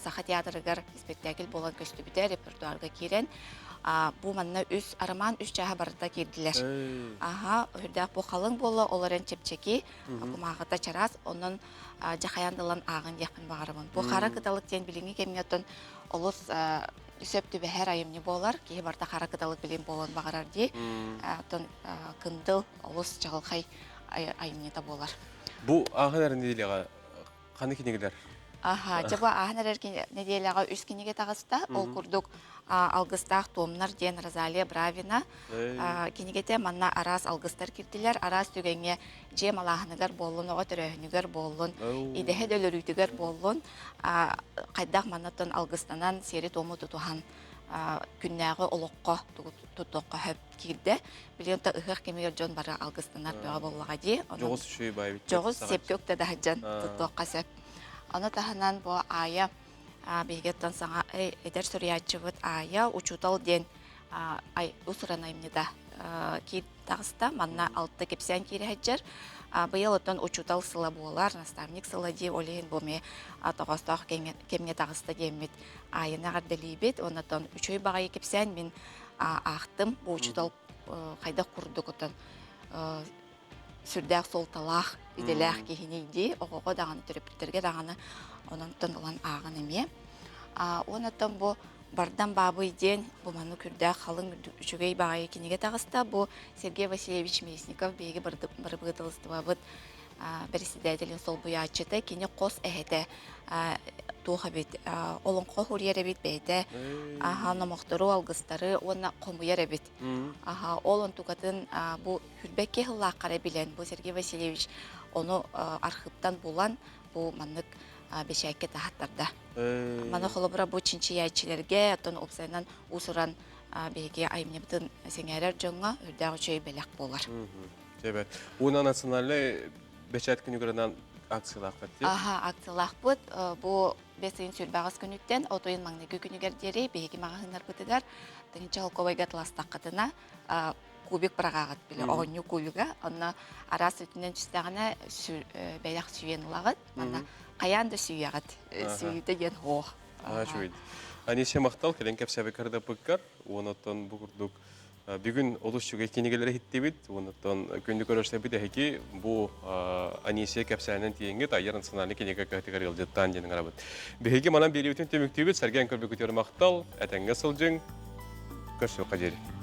саха театрыгар спектакль буолан көстүбүтэ, репертуарга киирэн. Бу манна үс роман үс чааһа барыта киирдилэр. Аха, үрдээх бу халыҥ буолла, ол эрэн чэпчэки, кумааҕыта чараас, онон дьахайан ылан ааҕын диэхпин баҕарабын. Бу хара кыталык диэн билиҥҥи кэмҥэ оттон олус сөп түбэһэр айымньы буолар. Киһи барыта хара кыталык билин буолуон баҕарар дии. Оттон кындыл олус чаҕылхай айымньыта буолар. Бу ааһан эрэр нэдиэлэҕэ ханнык кинигэлэр Аха, дьэ бу ааһан эрэр нэдиэлэҕэ үс кинигэ таҕыста. Ол курдук Алгыстаах туомнар диэн Розалия Бравина кинигэтэ манна араас алгыстар кирдилэр. Араас түгэҥҥэ дьиэ малааһыныгар буоллун, оҕо төрөөһүнүгэр буоллун, идэһэ да өлөрүүтүгэр буоллун, хайдах маннаттан алгыстанан сиэри-туому тутуһан күннээҕи олоххо тутуохха сөп киирдэ. Билигин да ыһыах кэмигэр дьон бары алгыстанар бөҕө буоллаҕа дии. Дьоҕус үчүгэй баайбыт. Дьоҕус сепке укта даһыдьан туттуохха сөп. Ону таһынан бу Аайа биһигиттэн саҥа эдэр суруйааччыбыт Аайа учуутал диэн усуран айымньыта киир таҕыста. Манна алта кэпсээн киирэ сылдьар. Быйыл оттон учуутал сыла буолар, наставник сыла дии, ол иһин бу эмиэ тоҕоостоох кэмҥэ таҕыста диэммит Аайаны эҕэрдэлиибит. Оннотон үчүгэй баҕайы кэпсээн мин аахтым. Бу учуутал хайдах курдук отон сүрдээх суолталаах идэлээх киһиний дии оҕоҕо даҕаны төрөппүттэргэ даҕаны ононтон ылан ааҕан эмиэ уоннаттан бу Бардам Баабый диэн бу маннык үрдээх халыҥ үчүгэй баҕайы кинигэ таҕыста. Бу Сергей Васильевич Местников биһиги бырабыыталыстыбабыт бэрэссэдээтэлин солбуйааччыта кини хос эһэтэ туох эбит олоҥхо суруйар эбит бэйэтэ аха номохтору алгыстары уонна хомуйар эбит аха ол онтукатын бу хүрбэкки сыллааххара билэн бу Сергей Васильевич ону архыыптан булан бу маннык бэчээккэ таһаттарда маны холобура бу чинчийээччилэргэ оттон уопсайынан уус-уран биһиги айымньыбытын сэҥээрэр дьоҥҥо үрдээх үчүгэй бэлэх буолар Эбэт. Уна национальнай бэчээт күнүгэринэн акциялаахпыт. Аха, акциялаахпыт. Бу Бэс ыйын сүүрбэҕис күнүттэн от ыйын маҥнайгы күнүгэр диэри биһиги маҕаһыыннарбытыгар тыһыынча холкуобайга атыластаххытына кубик быраҕаҕыт били оонньуу кубига онно араас өттүнэн түстэҕинэ бэлэх сүүйэн ылаҕыт манна хайаан да сүүйэҕит сүүйүүтэ диэн һуох. Үчүгэй. Анисия махтал кэлэн кэпсээбит кардаппыккар уонна бу курдук бүгүн олус үчүгэй кинигэлэри иһиттибит уонна күндү көрөрсөбүт эһиги бу Анисия кэпсээнин тиийиҥҥит айар национальный кинигэ кыһатыгар ыалдьыттаан диэн ыҥырабыт. Биһиги манан биэриибитин түмүктүүбүт, сэргээн көрбүкүтүгэр махтал, этэҥҥэ сылдьыҥ, көрсүөххэ диэри.